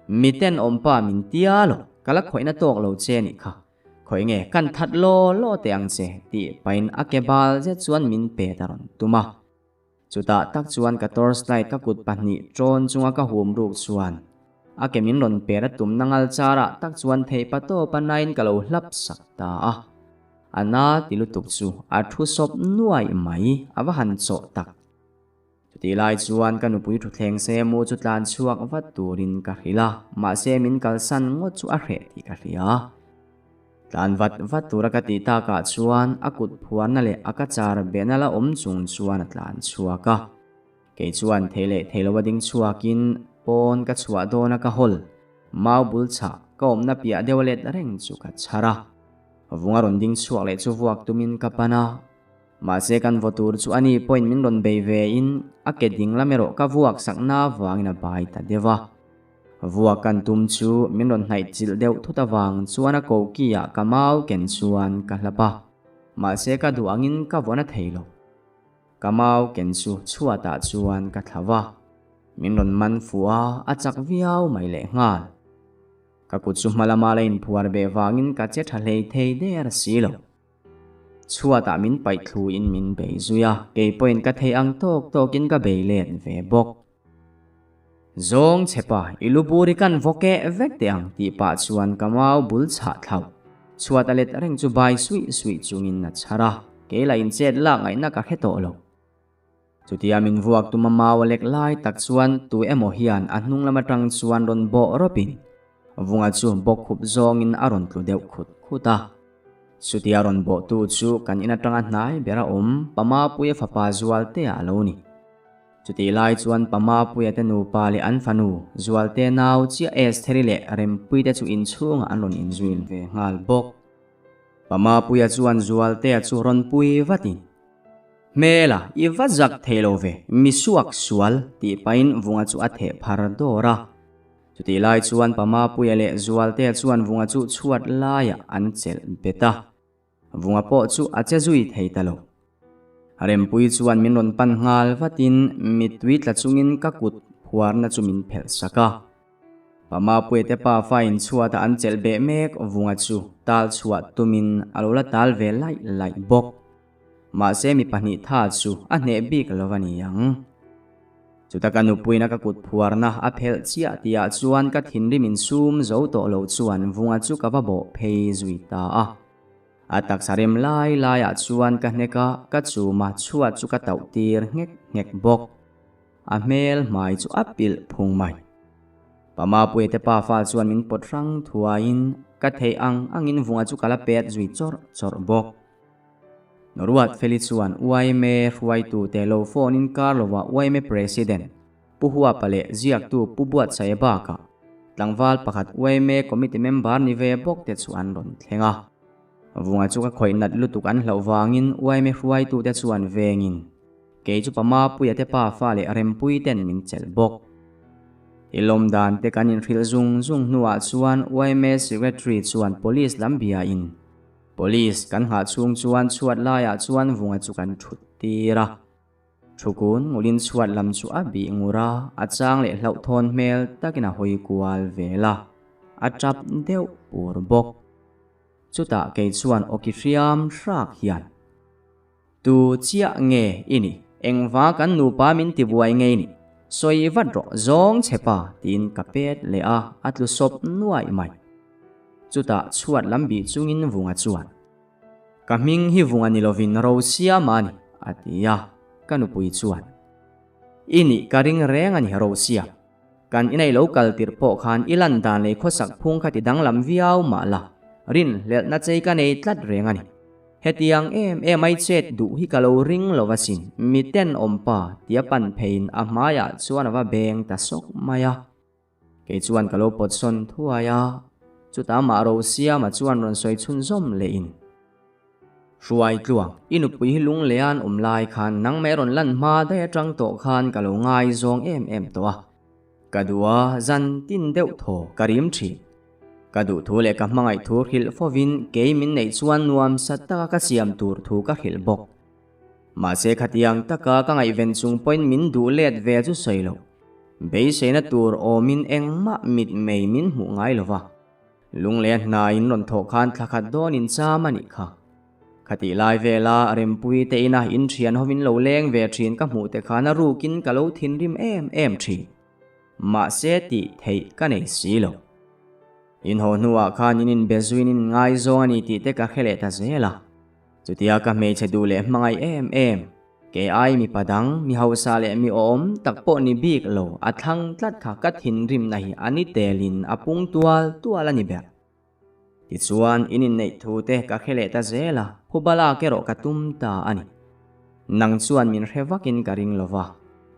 Miten awmpa min tia lo, ka la khawihna tawk lo che nih kha. Khawih nge kan that law law teh ang che tih pahin a ke bal zet chuan min pet a rawn tum a. Chutah tak chuan ka torchlight ka kut pahnih ṭawn chunga ka hum ruk chuan a ke min rawn per a tumna ngal charah tak chuan theihpa tawp a nain ka lo hlap sak ta a. A na ti lutuk chu a thu sawp nuaih mai, a va han chawh tak. Chutih lai chuan ka nupui thutthleng se mu chu tlan chhuak vat turin ka hrilh a, mahse min kalsan ngawt chu a hreh tih ka hria. Tlan vat vat tura ka tih takah chuan a kut phuarna leh a ka char behna la awm chung chuan a tlan chhuak a. Kei chuan thei leh thei lo a ding chhuakin pawn ka chhuah dawn a ka hawl, mau bul chhah ka awmna piah deuh a let reng chu ka chhar a. Vunga rawn ding chhuak leh chu vuak tumin ka pan a. Mahse kan vaw tur chu ani pawhin min rawn bei ve in a ke ding lam erawh ka vuak sakna avangin a bai ta deuh a. Vuak kan tum chu min rawn hnaih chilh deuh thut avang chuan a koki ah ka mau ken chuan ka hlap a. Mahse ka duh angin ka vawn a thei lo. Ka mau ken chu chhuatah chuan ka thla va. Min rawn man fuh a, a chak viau mai lehnghal. Ka kut chu hma lama la inphuar ve vangin ka che tha hlei thei der si lo. Chhuatah min paih thlu in min bei zui a, kei pawhin ka thei ang tawk tawkin ka bei let ve bawk. Zawng che pa, i lu bur i kan vaw keh vek teh ang tih pah chuan ka mau bul chhah thlauh. Chhuat a let reng chu bai suih suih chungin a chhar a, kei lah in chet lak ngaihna ka hre tawh lo. Chutia min vuak tum a mau a lek lai tak chuan tu emaw hian a hnung lam atang chuan rawn bawh rawpin Vunga chu bawk khup zawngin a rawn tlu deuh khut khut a. Chutia rawn bawhtu chu kan in atanga hnai ber a awm Pamapuia fapa Zualtea a lo ni. Chutih lai chuan Pamapuia te nupa leh an fanu Zualte nau chiah Estheri leh Rempuite chu inchhungah an rawn inzuil ve nghal bawk. Pamapuia chuan Zualtea chu rawn pui vatin, Hmela, i va zak thei lo ve, mi suak sual, tih pahin Vunga chu a theh phar dawr a. Chutih lai chuan Pamapuia leh Zualtea chuan Vunga chu chhuat laiah an chelh bet a. Vunga pawh chu a che zui thei ta lo. Rempui chuan min rawn pan nghal vatin mittui tla chungin ka kut phuarna chu min phelh sak a. Pamapuia te pafa inchhuata an chelh beh mek Vunga chu tal chhuah tumin a lo la tal ve laih laih bawk. Mahse mi pahnih tha chu a hneh bik lo a ni ang. Chuta ka nupuina ka kut phuarna a phelh chiah tihah chuan ka thinrim insum zo tawh lo chuan Vunga chu ka va bawh phei zui ta a. A taksa rem lai laiah chuan ka hnek a, ka chuma chhuat chu ka tauh tir nghek nghek bawk. A hmel hmai chu a pilh phung mai. Pamapuia te pafa chuan min pawt hrang thuaiin ka theih ang angin Vunga chu ka la pet zui chawrh chawrh bawk. Ruat Feli chuan yma hruaitute lo phone in kar lovah yma President Pu Huapa leh ziaktu Pu Buatsaia bakah tlangval pakhat yma committee member ni ve bawk te chu an rawn thleng a. Vunga chu ka khawih nat lutuk an hlauh vangin yma hruaitute chuan vengin kei chu Pamapuia te pafa leh Rempui ten min chelh bawk. I lawm dan te kan inhrilh zung zung hnuah chuan yma Secretary chuan Police lam biain Police kan nghah chhung chuan chhuat laiah chuan Vunga chu kan thut tir a. Thukun ngulin chhuat lam chu a bih ngur a, a chang leh hlauhthawn hmel takin a hawi kual vel a, a tap deuh pur bawk. Chutah kei chuan awki hriam hrak hian, Tu chiah nge i ni? Engva kan nupa min ti buai ngei ni? Sawi vat rawh, zawng che pa, tiin ka pet leh a, a tlu sawp nuaih mai. Chutah chhuat lam bih chungin Vunga chuan, Ka hming hi Vunga ni lovin Rosiama a ni, a ti a, ka nupui chuan, I nih ka ring reng a ni Rosiam, kan inei lo kal tirh pawh khan i lan dan leh khawsak phung kha ti danglam viau mah la, rinhlelhna chei ka nei tlat reng a ni. Hetiang em em ai chet duh hi ka lo ring lo asin, mi tenawm pa tia pan pheiin a hmaiah chuan a va beng ta sawk mai a. Kei chuan ka lo pawt sawn thuai a, chutah amah Rosiama chuan rawn sawi chhunzawm lehin, Hruai tluang, i nupui hi lungleian awm lai khan nangmah rawn lan hma daih atang tawh khan ka lo ngaizawng em em tawh a. Ka duh a, zan tin deuh thaw ka rim thin. Ka duh thu leh ka hmangaih thu hrilh fovin kei min neih chuan nuam sat taka ka siam tur thu ka hrilh bawk. Mahse khatiang taka ka ngaihven chung pawhin min duh let ve chu sawi lo. Beiseina tur awmin engmah mitmei min hmuh ngai lo va. Lunglei a hna in rawn thawh khan thla khat dawnin cham a nih kha. Khatih lai vela Rempuii te ina inthian hovin lo leng ve thin ka hmuh te khan a rukin ka lo thinrim em em thin. Mahse tih theih ka nei si lo. Inhaw hnuah khan in inbe zuin in ngaizawng a ni tih te ka hre leh ta zel a. Chutia ka hmeichhe duh leh hmangaih em em, kei ai mipa dang, mi hausa leh mi awm tak pawh ni bik lo a thlang tlat kha ka thinrimna hi a ni telin a pung tual tual a ni ber. Tichuan, in inneih thu te ka hre leh ta zel a, phuba lak erawh ka tum ta a ni. Nang chuan min hre vakin ka ring lo va.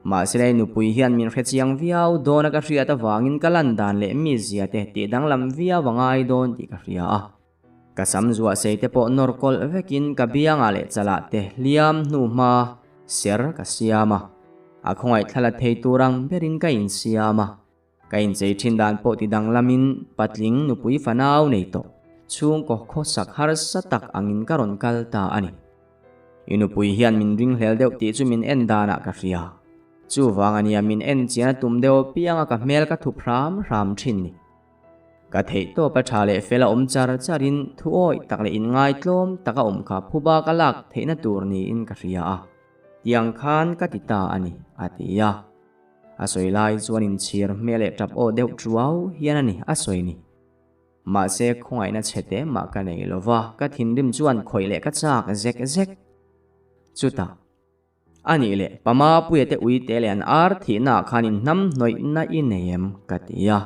Mahse lei nupui hian min hre chiang viau dawn a ka hriat avangin ka lan dan leh mizia te tih danglam viau a ngai dawn tih ka hria a. Ka sam zuah sei te pawh nawr kawlh vekin ka biangah leh chalah te hliam hnu hma ser ka siam a. A khawngaih thla la thei tur ang berin ka insiam a. Ka inchei thin dan pawh ti danglamin patling nupui fanau nei tawh chhungkaw khawsak harsa tak angin ka rawn kal ta a ni. I nupui hian min ringhlel deuh tih chu min en danah ka hria. Chuvang ania min en chian a tum deuh apianga ka hmel ka thup hram hram thin ni. Ka theihtawp a tha leh fel a awm char charin thuawih tak leh inngaitlawm taka awm kha phuba ka lak theihna tur niin ka hria a. Tiang khan ka ti ta a ni, a ti a. A sawi lai chuan inchhir hmel leh tap aw deuh tuau hian a ni a sawi ni. Mahse khawngaihna chhe te mah ka nei lo va, ka thinrim chuan khawih leh ka chak zek zek. Chutah, A nih leh, Pama Puia te ui te leh an ar thihna ah khan inhnam hnawihna i nei em? ka ti a.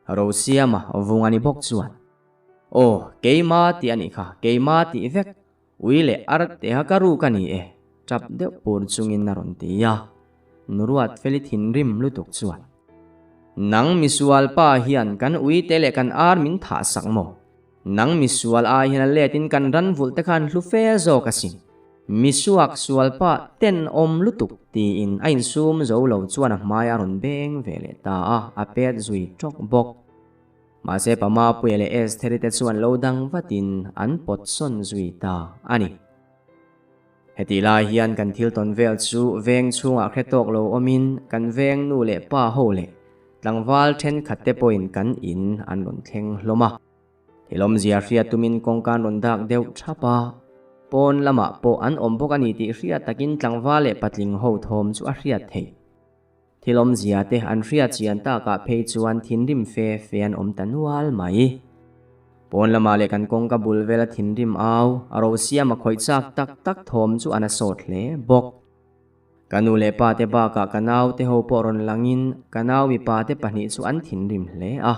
Rosiama vung a ni bawk chuan, Aw, keima tih a nih kha, keima tih vek, Ui leh ar teha ka ruk a ni e, tap deuh pur chungin a rawn ti a. Nuruat Feli thinrim lutuk chuan, Nang misual pa hian kan ui te leh kan ar min thah sak maw? Nang misual ai hian a letin kan ran vulh te khan hlu fe zawk asin. Misuak sual pa tenawm lutuk tiin a insum zo lo chuan a hmai a rawn beng ve leh ta a, a pet zui tawk bawk. Mahse Pamapuia leh Estheri te chuan lo dang vatin an pawt sawn zui ta a ni. Hetih lai hian kan thil tawn vel chu veng chhungah hre tawk lo awmin kan veng nu leh pa ho leh tlangval thenkhat te pawhin kan in an rawn thleng hlawm a. Thilawmzia hriat tumin kawngka an rawn dak deuh thap a, pawn lamah pawh an awm bawk a ni tih hriat takin tlangval leh patling ho thawm chu a hriat theih. Thil awmzia te an hriat chian takah phei chuan thinrim fe fe an awm ta nual mai. Pawn lamah leh kan kawngka bul vela thinrim au, a ro siam a khawih chak tak tak thawm chu an a sawt hle bawk. Ka nu leh pa te bakah ka nau te ho pawh rawn langin ka nau mipa te pahnih chu an thinrim hle a.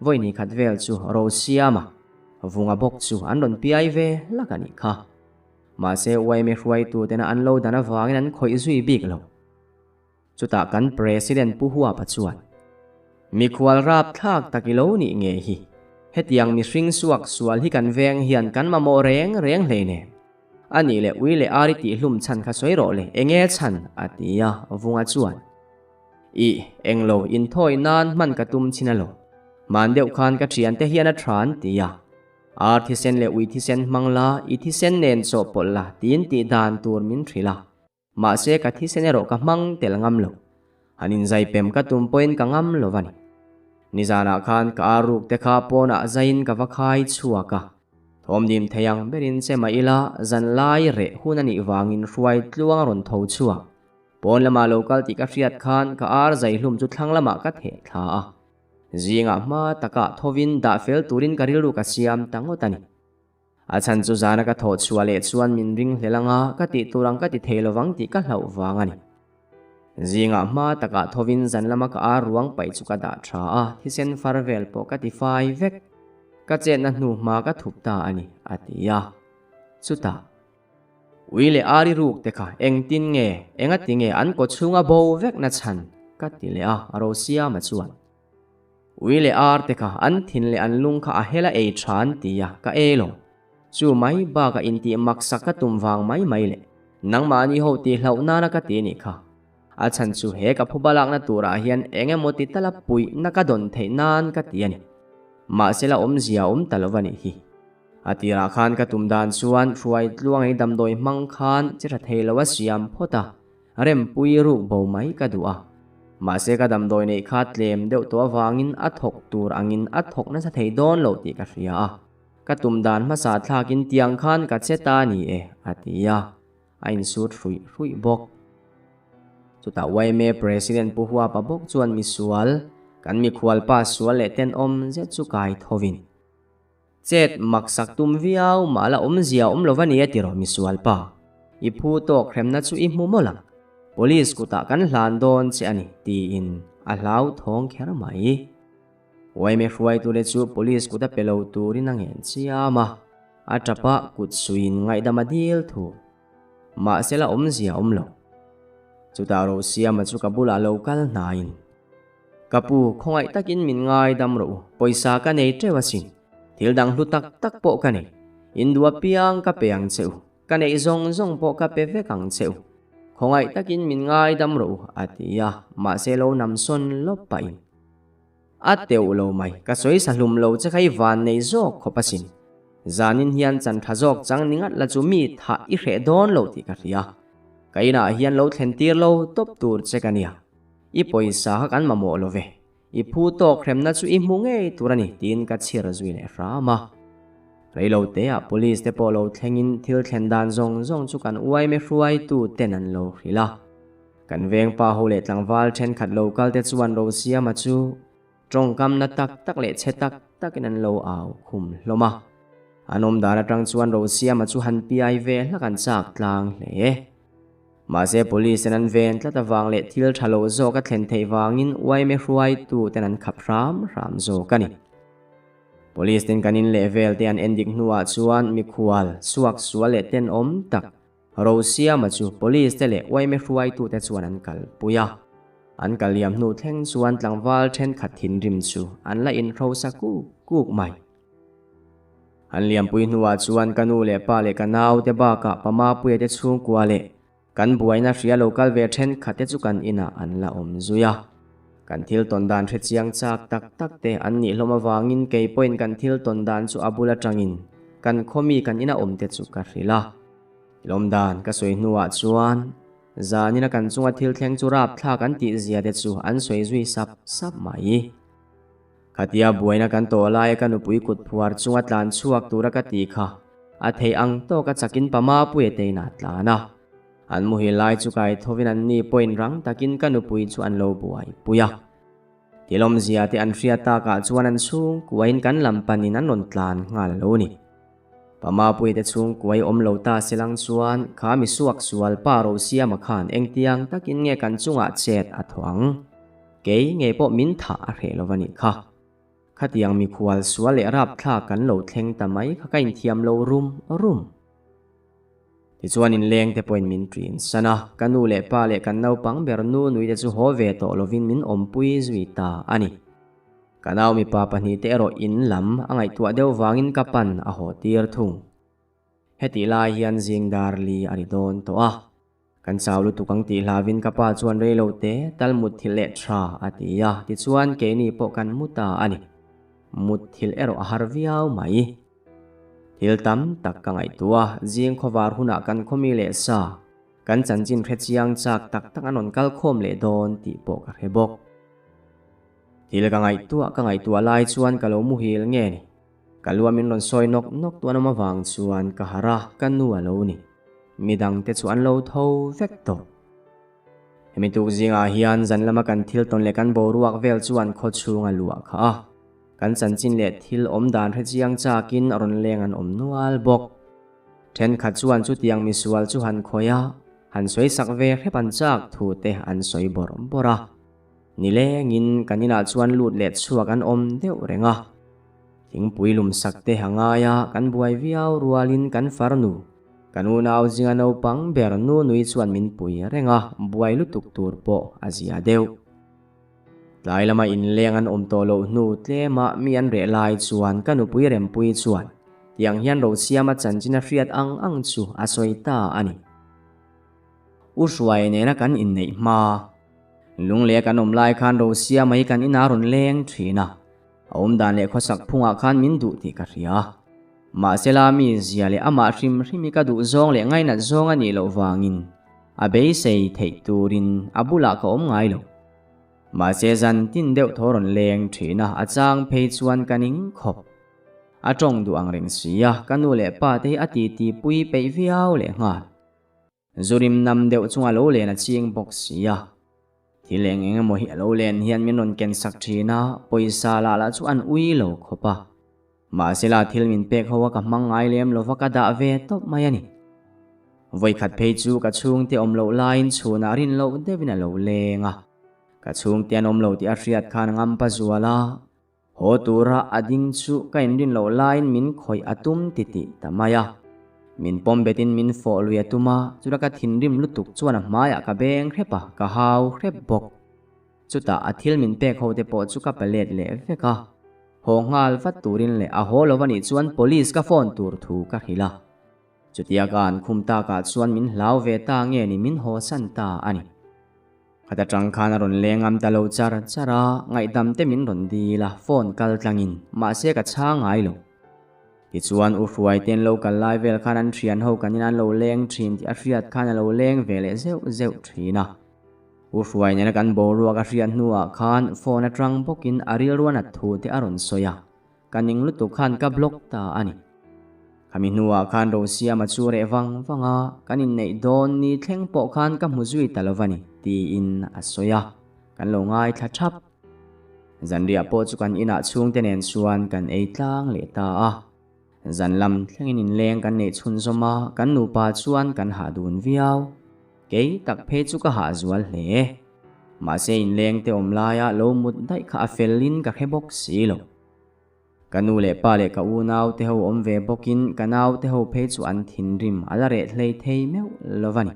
Vawi khat vel chu ro siam a, vunga bawk chu an rawn piai ve hlak a nih kha. Mahse YMA hruaitu tena an lo dan avangin an khawih zui bik lo. Chutah kan President Pu Huapa chuan, Mikhual rapthlak tak i lo nih nge hi? Hetiang mihring suak sual hi kan veng hian kan mamawh reng reng hleinem. A nih leh ui leh ar i tihhlum chhan kha sawi rawh le, enge chhan? a ti a, Vunga chuan, Ih, englo, inthawi nan hman ka tum chin alo. Hman deuh khan ka thiante hian a tha an ti a. Ar thisen leh ui thisen hmang la, i thisen nen chawhpawlh la, tiin tih dan tur min hrilh a. Mahse ka thisen erawh ka hmang tel ngam lo. Han inzai pem ka tum pawhin ka ngam lo a ni. Nizanah khan ka ar ruk te kha pawnah zaiin ka va khai chhuak a. Thawmdim thei ang berin che mah ila zanlai reh hun a nih vangin hruai tluang a rawn tho chhuak. Pawn lamah lo kal tih ka hriat khan ka ar zai hlum chu thlang lamah ka theh thla a. Zingah hma takah thovin dah fel turin ka rilru ka siam ta ngawt a ni. A chhan chu zana ka thawh chhuah leh chuan min ring hlel anga ka tih tur ang ka ti thei lovang tih ka hlauh vang a ni. Zingah hma takah thovin zan lama ka ar ruang paih chu ka dah tha a, thisen far vel pawh ka ti fai vek. Ka chetna hnu hma ka thup ta a ni, a ti a. Chutah, Ui leh ari ruk te kha engtin nge, engati nge an kaw chhunga bo vekna chhan? ka ti leh a, Rosiama chuan. Ui leh ar te kha an thin leh an lung kha a hel a ei tha an ti a, ka ei lo. Chu mai bakah intih maksak ka tum vang mai mai leh nangmahni ho tih hlauh nana ka ti nih kha. A chhan chu he ka phuba lakna turah hian eng emaw ti tala puihna ka dawn theih nan ka ti a ni. Mahse la awmzia a awm ta lo va nih hi. A tirah khan ka tum dan chuan hruai tluang ei damdawi hmang khan che tha thei lo a siam phawt a. Rempui ruk bo mai ka duh a. Mahse ka damdawi neih kha tlem deuh tawh avangin a thawk tur angin a thawk nasa thei dawn lo tih ka hria a. Ka tum dan hmasa thlakin tiang khan ka che ta ni e, a ti a, a insut hruih hruih bawk. Chutah yma President Pu Huapa bawk chuan misual, kan mikhualpa sual leh tenawm zet chu kai thovin. Chet maksak tum viau mah la awmzia awm lo va nia tiraw misualpa. I phu tawk hremna chu i hmu mawlh ang. Police kutah kan hlan dawn che a ni tiin a hlauthawng kher mai. Yma hruaitute chu police kuta pe lo turin a ngen chiam a, a tapa kut suiin ngaihdam a dil thu. Mahse la awmzia awm lo. Chutah Rosiama chu ka bulah lo kal hnaiin. Ka pu, khawngaih takin min ngaidam rawh u, pawisa ka nei teuh asin. Thil dang hlu tak tak pawh ka nei. In duh apiang ka pe ang che u, ka neih zawng zawng pawh ka pe vek ang che u. Khawngaih takin min ngaidam rawh u, a ti a, mahse lo namsawn lawp pahin. A teuh lo mai, ka sawi sa hlum lo che kha i van nei zawk khawp asin. Zanin hian chan tha zawk chang ni ngat la chu mi thah i hreh dawn lo tih ka hria. Ka inah hian lo thlen tir lo tawp tur che ka nia. I pawisa kha kan mamawh lo ve. I phu tawk hremna chu i hmu ngei tur a ni tiin ka chhir zui leh hram a. Reilo teah police te pawh lo thlengin thil thlen dan zawng zawng chu kan uaime hruaitu ten an lo hrilh a. Kan vengpa ho leh tlangval thenkhat lo kal te chuan Rosiama chu tawngkamna tak tak leh chhe tak takin an lo au khum hlawm a. An awm dan atang chuan Rosiama chu han piai ve hlak an chak tlang hle. Mahse police ten an ven tlat avang leh thil tha lo zawk a thlen theih vangin yma hruaitu ten an khap hram hram zawk a ni. Police ten kan in leh vel te an endik hnuah chuan mikhual, suak sual leh tenawm tak Rosiama chu police te leh yma hruaitu te chuan an kalpui a. An kal liam hnu thleng chuan tlangval thenkhat thinrim chu an la inhrosa kuk kuk mai. An liampui hnuah chuan ka nu leh pa leh ka naute bakah pa Mapuia te chhungkua leh kan buaina hria lo kal ve thenkhat te chu kan inah an la awm zui a. Kan thil tawn dan hre chiang chak tak tak te an nih hlawm avangin kei pawhin kan thil tawn dan chu a bul atangin kan khawmi kan ina awm te chu ka hrilh a. Lawm dan ka sawi hnuah chuan zanina kan chunga thil thleng chu rapthlak an tih zia te chu an sawi zui sap sap mai. Khatia buaina kan tawh laia ka nupui kut phuar chunga tlan chhuak tura ka ti kha a theih ang tawk a chakin pa Mapuia te inah tlan a. An muhil lai chu kai thovin an ni pawhin rang takin ka nupui chu an lo buaipui a. Tilawmzia te an hriat takah chuan an chhungkuain kan lam panin an rawn tlan nghal lo ni. Pa Mapuia te chhungkuai awm lo ta se lang chuan kha mi suak sual pa Rosiama khan engtiang takin nge kan chungah chet a thaw ang? Kei ngei pawh min thah a hreh lo a nih kha. Khatiang mikhual sual leh rapthlak kan lo thleng ta mai kha ka inthiam lo rum rum. Tichuan inleng te pawhin min ṭin san a, ka nu leh pa leh kan naupang ber nu nui te chu haw ve tawh lovin min awmpui zui ta a ni. Ka nau mipa pahnihte erawh in lam a ngaihtuah deuh vangin ka pan a haw tir thung. Hetih lai hian zing dar li a ri dawn tawh a. Kan chau lutuk ang tih hlavin ka pa chuan rei lo te tal mutthilh leh tha a ti a, tichuan keini pawh kan mu ta a ni. Mutthilh erawh a har viau mai. Thil tam tak ka ngaihtuah a, zing khawvar hunah kan khawmi leh sa, kan chanchin hre chiang chak tak tak an rawn kal khawm leh dawn tih pawh ka hre bawk. Thil ka ngaihtuah ka ngaihtuah lai chuan ka lo muhil nge ni. Ka lua min rawn sawi nawk nawk tu an awm avang chuan ka harh a, ka nu a lo ni. Midang te chu an lo tho vek tawh. Hemi tuk zingah hian zan lama kan thil tawn leh kan boruak vel chuan khaw chhung a luah kha a. Kan chanchin leh thil awm dan hre chiang chakin rawn leng an awm nual bawk. Thenkhat chuan chutiang misual chu han khawih a, han sawi sak ve hrep an chak thu te an sawi bawrh bawrh a. Nilengin kan inah chuan lut leh chhuak an awm deuh reng a. Thingpui lum sak te a ngai a, kan buai viau rualin kan farnu, kan unau zinga naupang ber nu nui chuan min pui reng a, buai lutuk tur pawh a zia deuh. Tlai lama inleng an awm tawh loh hnu tlema mi an reh lai chuan ka nupui Rempui chuan tiang hian Rosiama chanchin a hriat ang ang chu a sawi ta a ni. U Hruai nena kan inneih hma. Lungleh kan awm lai khan Rosiama hi kan inah a rawn leng thin a. A awmdan leh khawsak phungah khan min duh tih ka hria. Mahse la mi zia leh amah hrim hrim hi ka duh zawng leh ngainat zawng a nih loh vangin a beisei theih turin a bulah ka awm ngai lo. Mahse zan tin deuh thaw rawn leng thin a, a chang phei chuan ka ning khawp. A tawng duh ang reng si a, ka nu leh pa te hi a titi pui peih viau leh nghal. Zurim nam deuh chunga lo len a ching bawk si a. Thil eng eng emaw hi a lo len hian min rawn ken sak thin a, pawisa lah lah chu an ui lo khawp a. Mahsela thil min pek ho a ka hmang ngai lem lova ka dah ve tawp mai a ni. Vawikhat phei chu ka chhungte awm loh laiin chhunah rin loh deuhin a lo leng a. Ka chhungte an awm lo tih a hriat khan a ngampa zual a. Haw tura a ding chu ka inrin loh laiin min khawih a tum ti tih ta mai a. Min pawm betin min fawh lui a tum a, chula ka thinrim lutuk chuan a hmaiah ka beng hrep a, ka hau hrep bawk. Chutah a thil min pek ho te pawh chu ka pe let leh vek a. Haw nghal vat turin leh a haw lo a nih chuan police ka phone tur thu ka hrilh a. Chutia ka an khum takah chuan min hlau ve ta nge ni min haw san ta a ni. Khat atang khan a rawn leng am ta lo char char a, ngaihdam te min rawn dil a, phone kal tlangin, mahse ka chhang ngai lo. Tichuan U Hruai te an lo kal lai vel khan an thian ho kan in an lo leng thin tih a hriat khan a lo leng ve leh zeuh zeuh thin a. U Hruai nena kan boruak a hriat hnuah khan phone atang bawkin a rilru a nat thu te a rawn sawi a, Ka ning lutuk khan ka block ta a ni. Khami hnuah khan Rosiama chu reh vang vang a, kan inneih dawn ni thleng pawh khan ka hmu zui ta lo va ni, tiin a sawi a, kan lo ngaithla thap. Zanriah pawh chu kan inah chhungte nen chuan kan ei tlang leh ta a. Zan lam thlengin inleng kan neih chhunzawm a, kan nupa chuan kan hah dun viau. Kei tak phei chu ka hah zual hle. Mahse inleng te awm laia lo mut daih kha a felin ka hre bawk si lo. Ka nu leh pa leh ka unau te ho awm ve bawkin ka nau te ho phei chu an thinrim a la reh hlei thei meuh lo va ni.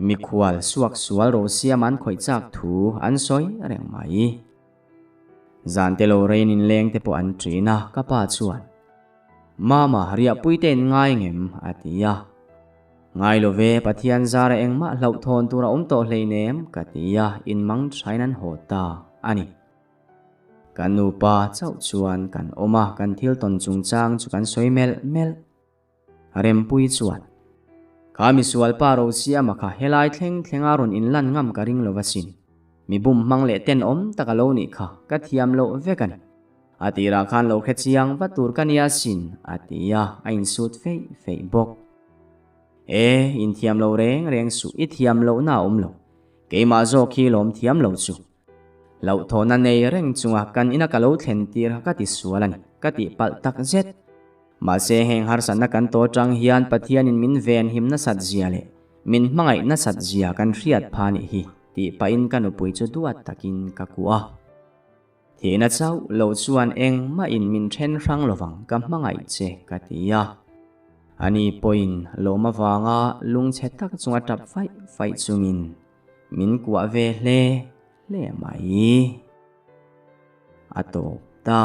Mikhual suak sual ro siam an khawih chak thu an sawi reng mai. Zan te lo rein inleng te pawh an ṭin a, ka pa chuan, Mama, riahpui te in ngai ngem? a ti a. Ngai lo ve, Pathian zara engmah hlauhthawn tur a awm tawh hleinem, ka ti a, inmang ṭhain an haw ta a ni. Kan nupa chauh chuan kan awm a, kan thil tawn chungchang chu kan sawi melh melh. Rempui chuan, Kha misual pa Rosiama kha helai thleng thlenga rawn inlan ngam ka ring lo asin. Mi bum hmang leh tenawm tak a lo nih kha, ka thiam loh vek a ni. A tirah khan lo hre chiang va tur ka nia sin, a ti a, a insut feih feih bawk. E, inthiam lo reng reng suh, i thiam lohna a awm lo. Keimah zawk hi lawm thiam lo chu. Hlauhthawhna nei reng chunga kan ina ka lo thlen tir kha ka ti sual a ni, ka tih palh tak zet. Mahse heng harsatna kan tawh atang hian Pathianin min venhim nasat zia leh min hmangaih nasat zia kan hriat pha nih hi tih pahin ka nupui chu duat takin ka kuah a. Thihna chauh lo chuan engmahin min then hrang lovang ka hmangaih che ka ti a. Ani pawhin lawm avanga lungchhe tak chunga tap faih faih chungin min kuah ve hle hle mai. A tawp ta.